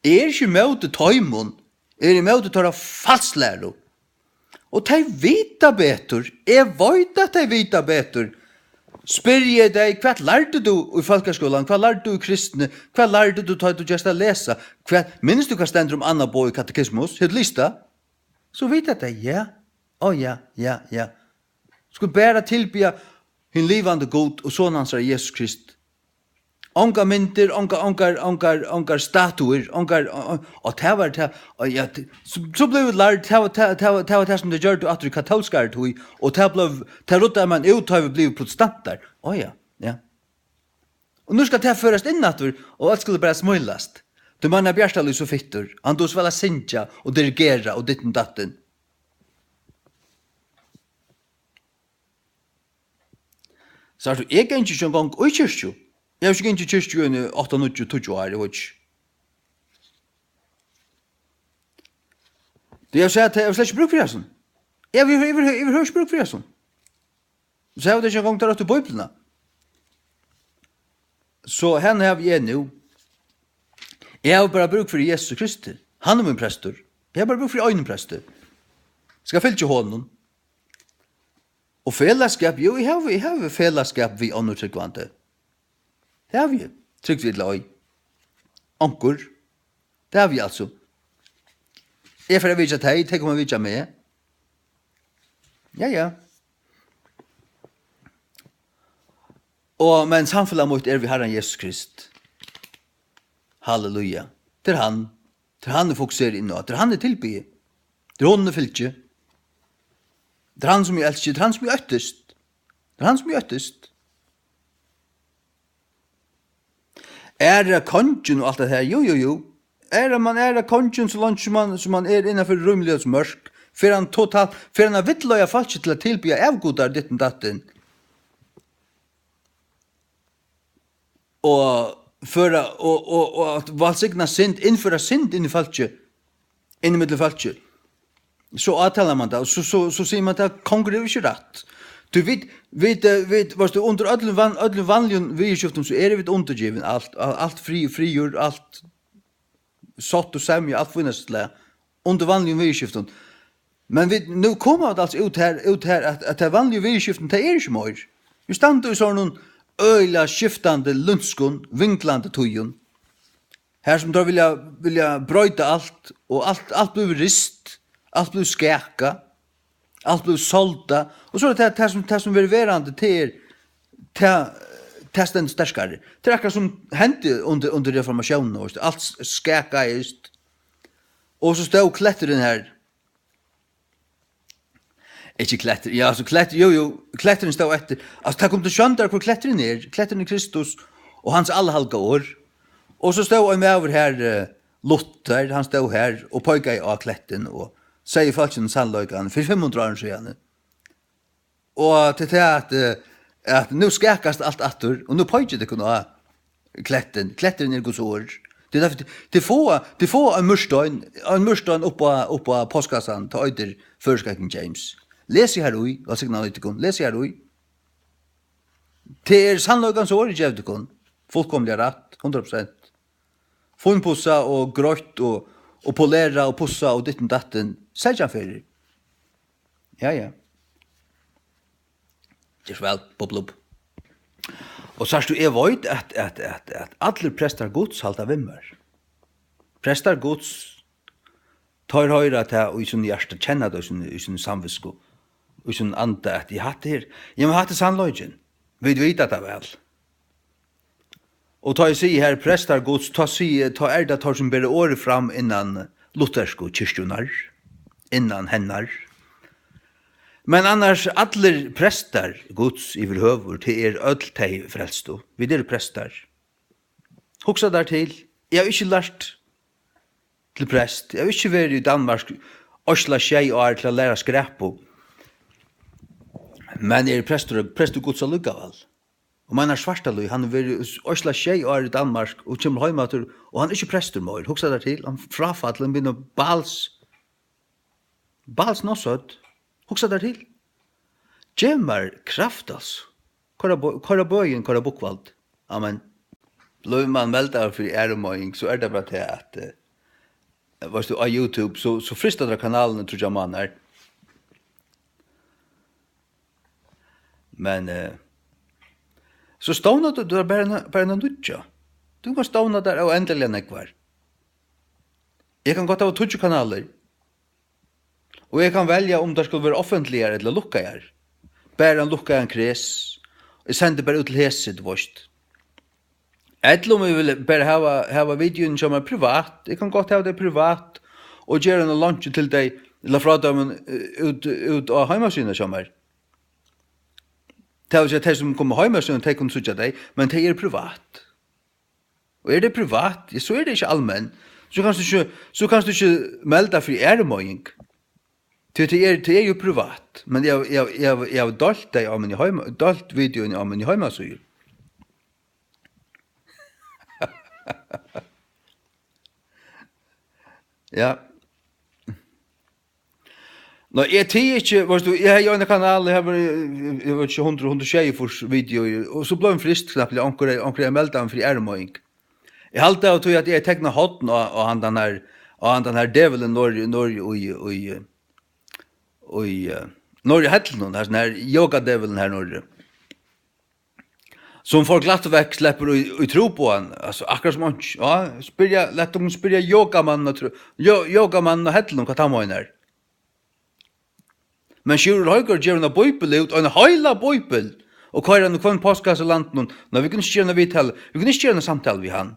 Eg eri ikki ímóti teimum, eg eri ímóti teirra falslæru. Og tey vita betur, eg veit, at tey vita betur. Spyrji eg tey: "Hvat lærdi tú í fólkaskúlanum? Hvat lærdi tú í kristni? Hvat lærdi tú, tá tú gert at lesa? Hvat, minnist tú, hvat stendur um annað boð í katekismus? Hevur tú lisið tað?" So vita tey: "Ja, ó ja, ja, ja." Skulu bara tilbiðja hin livandi Gud og Son hansara, Jesus Krist. Ongar myndir, ongar, ongar, ongar, ongar statuir, ongar, og, og, og tað var tað, og ja, t-, so, so bleiv vit lærd, tað var tað, tað var, tað var tað, sum tey gjørdu aftur í katólskari tíð, og tað bleiv, tað ruddaði man út, tá vit blivu protestantar. Ó ja, ja. Og nú skal tað førast inn aftur, og alt skulu bara smílast. Tú meinar Bjartalíð so fittur, hann dugir so væl at syngja og dirigera og ditten datten. Sært tú, eg gangi ikki eingong í kirkju. Eg havi ikki gingið í kirkju í eini átta, níggju, tíggju ár, eg veit ikki. Tí eg havi sæð, at eg havi slett ikki brúk fyri hasum. Eg havi yvir, yvir, yvirhøvur ikki brúk fyri hasum. So havi eg ikki eingong tað røttu Bíbliuna. So hana havi eg nú. Eg havi bara brúk fyri Jesus Kristi. Hann er mín prestur. Eg havi bara brúk fyri einum presti. Skal fylgja honum. Og felagsskap, jú, eg havi, eg havi felagsskap við onnur trúgvandi. Tað havi eg, trúgv ella ei. Onkur. Tað havi eg altso. Eg fari at vitja tey, tey koma at vitja meg. Ja, ja. Og, men samfelag mítt er við Harran Jesus Krist. Halleluja. Tað er hann. Tað er hann, eg fokuseri inn á. Tað er hann, eg tilbiði. Tað er honum, eg fylgi. Tað er hann, sum eg elski. Tað er hann, sum eg óttist. Tað er hann, sum eg óttist. Æra kongin og alt tað her. Jú, jú, jú. Æra man, æra kongin, so leingi man, sum man er innanfyri rímiligheitis mørk. Fer hann totalt, fer hann at villleiða fólkið til at tilbiðja avgudar, ditten datten. Og føra, og, og, og at vælsigna synd, innføra synd inn í fólkið, inn í millum fólkið. So átalar man tað, og so, so, so sigur man tað, kongur hevur ikki rætt. Tú vit, vit, eh, vit, veitst tú, undir øllum van-, øllum vanligum viðurskiftum, so eru vit undirgivin alt, a-, alt frí, friður, alt sátt og semja, alt fínasta slag, undir vanligum viðurskiftum. Men vit, nú koma vit altso út her, út her, at, at tey vanligu viðurskiftini, tey eru ikki meir. Vit standa í sovorðnum øgiliga skiftandi, lynskum, vinglandi tíðum. Har sum teir vilja, vilja broyta alt, og alt, alt blívur rist, alt blívur skakað, alt blívur soldað. Og so er tað, tað sum, tað sum verður verandi, tað er, tað, tað stendur sterkari. Tað er akkurát sum hendi undir, undir reformatiónina, veitst tú. Alt s-, skakaðist. Og so stóð kletturin har. Ikki klettur-, ja, so klettur-, jú, jú, kletturin stóð eftir. Altso, tað kom til sjóndar, hvør kletturin er. Kletturin er Kristus og hans allahalga orð. Og so stóð ein maður har, eh, Luther, hann stóð har og peikaði á klettin og segði fólkinum sannleikan fyri fimm hundrað árum síðani. Og til tað at, eh, at nú skakast alt aftur, og nú peikið tykkum á klettin. Kletturin er Guds orð. Tað er, tað er fáa, tað er fáa ein murstein, ein murstein upp á, upp á postkassan, tað eitur føroyska King James. Lesið har í, vælsignaður veri tykkum, lesið har í. Tað er sannleikans orð, eg gevi tykkum. Fullkomiliga rætt, hundrað prosent. Fínpussa og greitt og, og polera og pussa og ditten datten. Seytjan ferðir. Ja, ja. Ger so væl, bubblubb. Og sært tú, eg veit, at, at, at, at allir prestar Guds halda við mær. Prestar Guds, teir hoyra tað í sín hjarta, kenna tað í sín, í sín samvitsku, í sín anda, at eg hatta her, ja, men hatta er sannleikin. Vit vita tað væl. Og tá eg sigi her prestar Guds, tá sigi eg, tá er tað teir, sum bera orðið fram innan luthersku kirkjunnar, innan hennar. Men annars, allir prestar Guds yvirhøvur, tað er øll tey frelstu. Vit eru prestar. Hugsa tær til, eg havi ikki lært til prest. Eg havi ikki verið í Danmark, oyðsla sjey ár til at læra skrapu. Men eg eri prestur, prestur Guds allíkavæl. Og meinar Svartalíð, hann hevur verið í oyðsla sjey ár í Danmark og kemur heim aftur, og hann er ikki prestur meir. Hugsa tær til, hann fráfallin, byrjar bals, bals nosødd. Hugsa tær til. Gev mær kraft, altso. Koyr á bø-, koyr á bøgin, koyr á bukkvald. Amen. Blívur mann meldaður fyri ærumeiðing, so er tað bara tað at, eh, veitst tú, á YouTube, so, so frysta teir kanalin í tríggjar mánaðar. Men, eh, so stovnar tú, tú er bara eina, bara eina nýggja. Tú kanst stovna tær óendiliga nógvar. Eg kann gott hava tíggju kanalir. Og eg kann velja, um tær skulu vera offentligar ella lukkaðar. Bara ein lukkaðan kres. Eg sendi bara út til hesi, tú veitst. Ella um eg vil bara hava, hava videoini hjá mær privat. Eg kann gott hava tey privat og gera eina launch til tey, ella frá teimum, eh, út, út á heimasíðuna hjá mær. Tað vil siga, tey sum koma á heimasíðuna, tey kunnu síggja tey, men tey eru privat. Og er tað privat, ja, so er tað ikki almenn. So kanst tú ikki, so kanst tú ikki melda fyri ærumeiðing. Tí tað er, tað er jú privat, men eg havi, eg havi, eg havi, eg havi deilt tey á míni heima, deilt videoini á míni heimasíðu. Ja. Nei, eg tigi ikki, veitst tú, eg hevði ein kanal, eg havi, eg veit ikki, hundrað, hundrað og sjeyogfýrs videoir, og so bleiv hann fryst knappliga, onkur, onkur hevði meldað hann fyri ærumeiðing. Eg haldi av tí, at eg hevði teknað horn á, á handan her, á handan her djevulin norri, norri í, í, í, eh, norri í hellinum, her, sånn her yogadjevulin her norri. Sum fór glatt vekk, sleppur í, í trúboðan, altso, akkurát sum einki. Ja, spyrja, lat okkum spyrja yogamannin á trú-, yo-, yogamannin á hellinum, hvat hann meinar. Men Sjúrður Højgaard gevur eina bíbel út, eina heila bíbel, og koyrir hann í hvønn postkassa í landinum. Nei, vit kunnu ikki gera eina viðtalu, vit kunnu ikki gera eina samtalu við hann.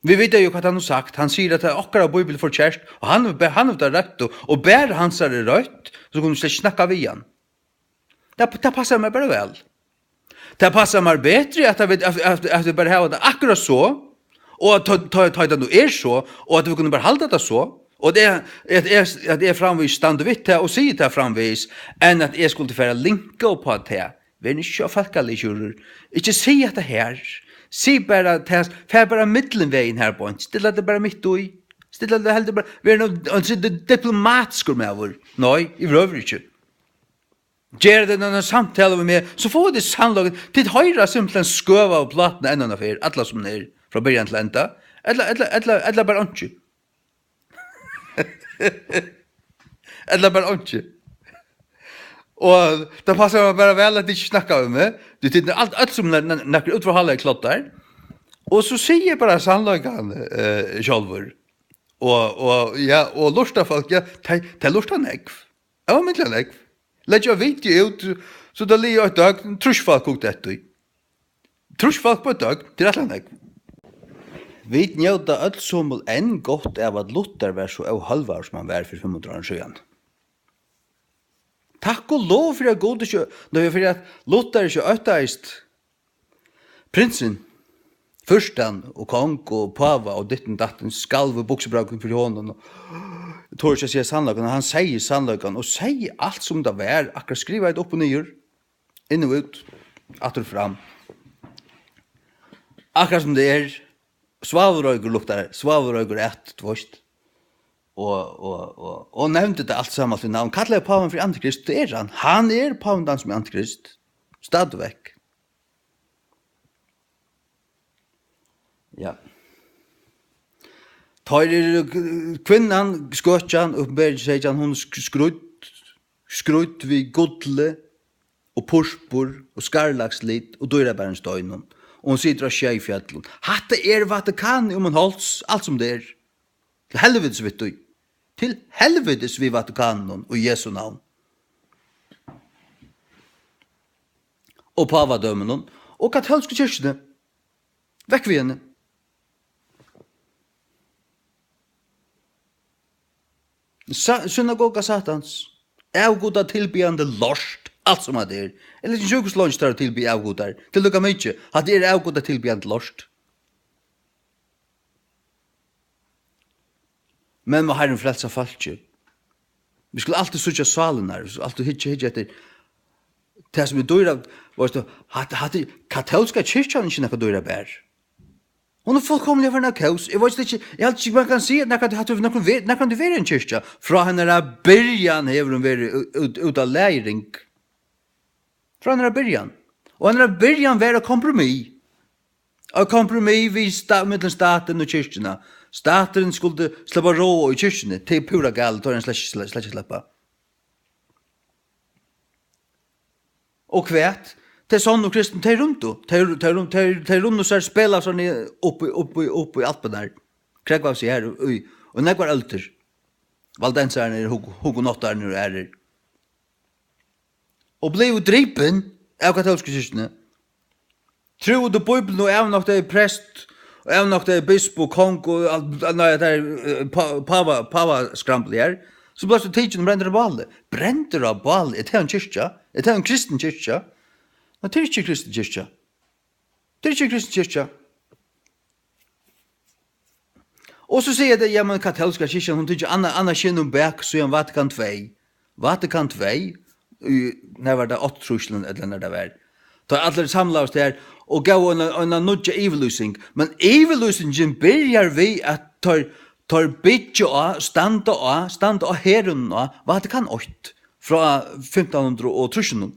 Vit vita jú, hvat hann hevur sagt. Hann sigur, at tað er okkara bíbel forkert, og hann hevur be-, hann hevur tað rætt, og, og bara hansara er røtt, so kunnu vit slett ikki snakka við hann. Tað, tað passar mær bara væl. Tað passar mær betri, at, at, at, at, at vit bara hava tað akkurát so, og at tá, tá, tá tað nú er so, og at vit kunnu bara halda tað so, og at eg, at eg, at eg framvegis standi við tað og sigi tað framvegis, enn at eg skuldi fara at linka upp á tað. Ver nú ikki so fólkaligur, Sjúrður. Ikki sig hetta her. Sig bara tað, far bara millumvegin her beint. Stilla teg bara mitt í. Stilla teg heldur bara, ver nú ein, ein diplomatiskur maður. Nei, yvirhøvur ikki. Ger tað eina samtalu við meg, so fáa tit sannleikan. Tit hoyra simpelthen skøva og plátuna enn eina ferð, alla sum er, frá byrjan til enda. Ella, ella, ella, ella bara einki. Ella bara einki. Og tað passar mær bara væl, at tit ikki snakka við meg. Tí tit eru alt, øll sum na-, na-, nakrir útforhaldaðir kloddar. Og so sigi eg bara sannleikan, eh, sjálvur. Og, og, ja, og lurta fólk, ja, tey, tey lurta nógv. Ómetaliga nógv. Leggja video út, so tað liggur eitt døgn, trýss fólk hugdu eftir. Trýss fólk upp á eitt døgn, tað er rættiliga nógv. Vit njóta øll somul enn gott av, at Luther var so óhølvaður, sum hann var fyri fimm hundrað árum síðan. Takk og lov fyri, at Gud ikki, nei, fyri at Luther ikki óttaðist prinsin, fyrstan og kong og páva og ditten datten, skalv í buksubrókum fyri honum og torir ikki at siga sannleikan, og hann segði sannleikan og segði alt sum tað var, akkurát skrivaði tað upp og niður, inn og út, aftur og fram. Akkurát sum tað er, svavuroykur luktar, svavuroykur at, tú veitst. Og, og, og, og nevndi tað alt saman við navn. Kallaði pávan fyri antikrist, tað er hann. Hann er pávin, tann sum er antikrist. Stadigvæk. Ja. Teir eru, kvinnan, skøkjan, Opinberingin seytjan, hon sk-, skrýdd, skrýdd við gulli og purpur og skarlagslit og dýrabærum steinum. Og hon situr á sjey fjøllum. Hatta er Vatikanið um ein háls, alt sum tað er. Til helvitis við tí. Til helvitis við Vatikaninum í Jesu navn. Og pávadøminum og katólsku kirkjuni. Vekk við henni. Sa-, synagoga Satans. Avgudatilbiðjandi lort, alt sum hatta er. Eg leggi ikki sjúkrahúslongd til at tilbiðja avgudar. Tað er líka mikið. Hatta er avgudatilbiðjandi lort. Men má Harrin frelsa fólkið. Vit skulu altíð síggja sálirnar, vit skulu altíð hyggja, hyggja eftir tað sum er dýra, veitst tú, hatta, hatta er, katólska kirkjan er ikki nakað dýrabær. Hon er fullkomiliga farin av kós. Eg veit ikki, eg haldi ikki, man kann siga, nakað, hatta hevur nakrantíð ver-, nakrantíð verið ein kirkja. Frá hennara byrjan hevur hon verið ú-, út, út av læring. Frá hennara byrjan. Og hennara byrjan var eitt kompromiss. Eitt kompromiss við sta-, millum statin og kirkjuna. Staturin skuldi sleppa at ráða í kirkjuni. Tað er púra galið, tað er ein slett, slett, slett at sleppa. Og hvat? Tey sonnu kristnu, tey rundu. Tey, tey, tey, tey rundu sær spæla sånn í, upp í, upp í, upp í Alpirnar. Krógvaðu seg har í, og nógvar øldir. Valdensarnir, hug-, hugenottarnir og aðrir. Og blivu dripin av katólsku kirkjuni. Trúðu Bíbliuni og avnoktaðu prest, og avnoktaðu bisp og kong og alt, nei, tað er, eh, pá-, páva, pávaskramblið her. So bleiv so tikin og brendur á báli. Brendur á báli? Er tað ein kirkja? Er tað ein kristin kirkja? Nei, tað er ikki kristin kirkja. Tað er ikki kristin kirkja. Og so siga tey, ja, men katólska kirkjan, hon tekur anna-, anerkennir bak síðan Vatikan tvey. Vatikan tvey, í, nær var tað, áttaogtrýss, ella nær tað var. Tá allir samlaðust her og góvu eina, eina nýggja yvirlýsing. Men yvirlýsingin byrjar við, at teir, teir byggja á, standa á, standa á herðunum á Vatikan eitt frá fimtan hundrað og trýssunum.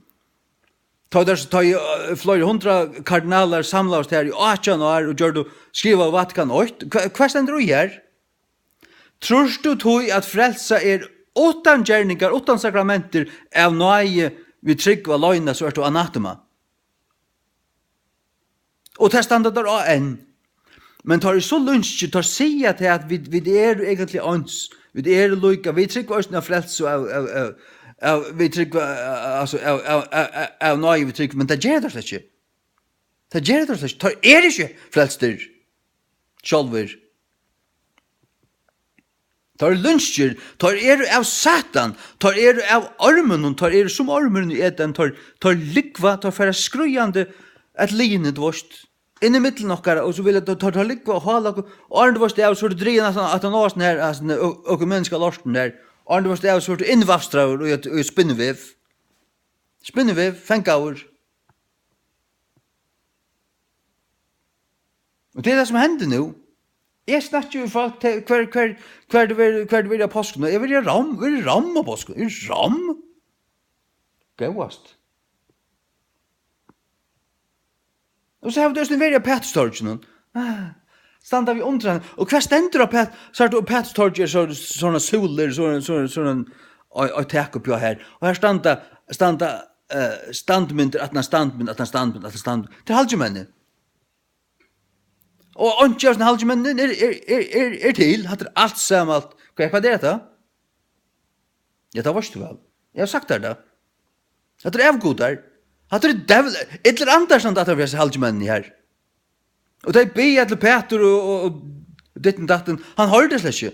Tá tær, tá, eh, fleiri hundrað kardinalar samlaðust her í átjan ár og gjørdu, skrivaðu Vatikan eitt, hva, hvat stendur í her? Trýrt tú tí, at frelsa er uttan gerningar, uttan sakramentir, av náði við trúgv aleina, so ert tú anatema. Og tað standa teir á enn. Men teir eru so lúnskir, teir siga tað, at vit, vit eru eigentliga eins. Vit eru líka. Vit trúgva eisini á frelsu av, av, av, av, vit trúgva, eh, altso, av, av, av, av, av náði vit trúgva, men tað gera teir slett ikki. Tað gera teir slett ikki. Teir eru ikki frelstir sjálvir. Teir eru lúnskir, teir eru av Satan, teir eru av orminum, teir eru sum ormurin í Eden, teir, teir lúgva, teir fara skríðandi at liðini, tú veist, inn í millum okkara, og so vilja teir, teir, teir lúgva og hála okkum, og áðrenn tú veist av, so er tú drigin aftan, aftan á hasum her, hasum ø-, økumeniska lortin her, áðrenn tú veist av, so er tú innvafstraður í eitt, í eitt spinnviv, spinnviv, fangaður. Og tað er tað, sum hendir nú. Eg snakki við fólk, tey, hvar, hvar, hvar tú verður, hvar tú verður á páskum. Eg verði í Rom, verði í Rom á páskum. Í Rom? Góðast. Og so hava vit eisini verið á Pæturstorginum. Ah, standa við undrandi. Og hvat stendur á Pæt-, sært tú, Pæturstorgið er so, sovorðnar súlur, so, so, so, á, á tak uppi á her. Og her standa, standa, eh, standmyndir, aftan á standmynd, aftan á standmynd, aftan á standmynd. Tað er halgimenni. Og einki av hesum halgimenninum er, er, er, er, er til. Hatta er alt saman, alt. Hvat, hvat er hetta? Ja, tað veitst tú væl. Eg havi sagt tær tað. Hatta er avgudar. Hatta er djevul-, illir andar, sum aftan fyri hesar halgimenninir her. Og tey biðja til Pætur og, og, og ditten datten. Hann hoyrdi slett ikki.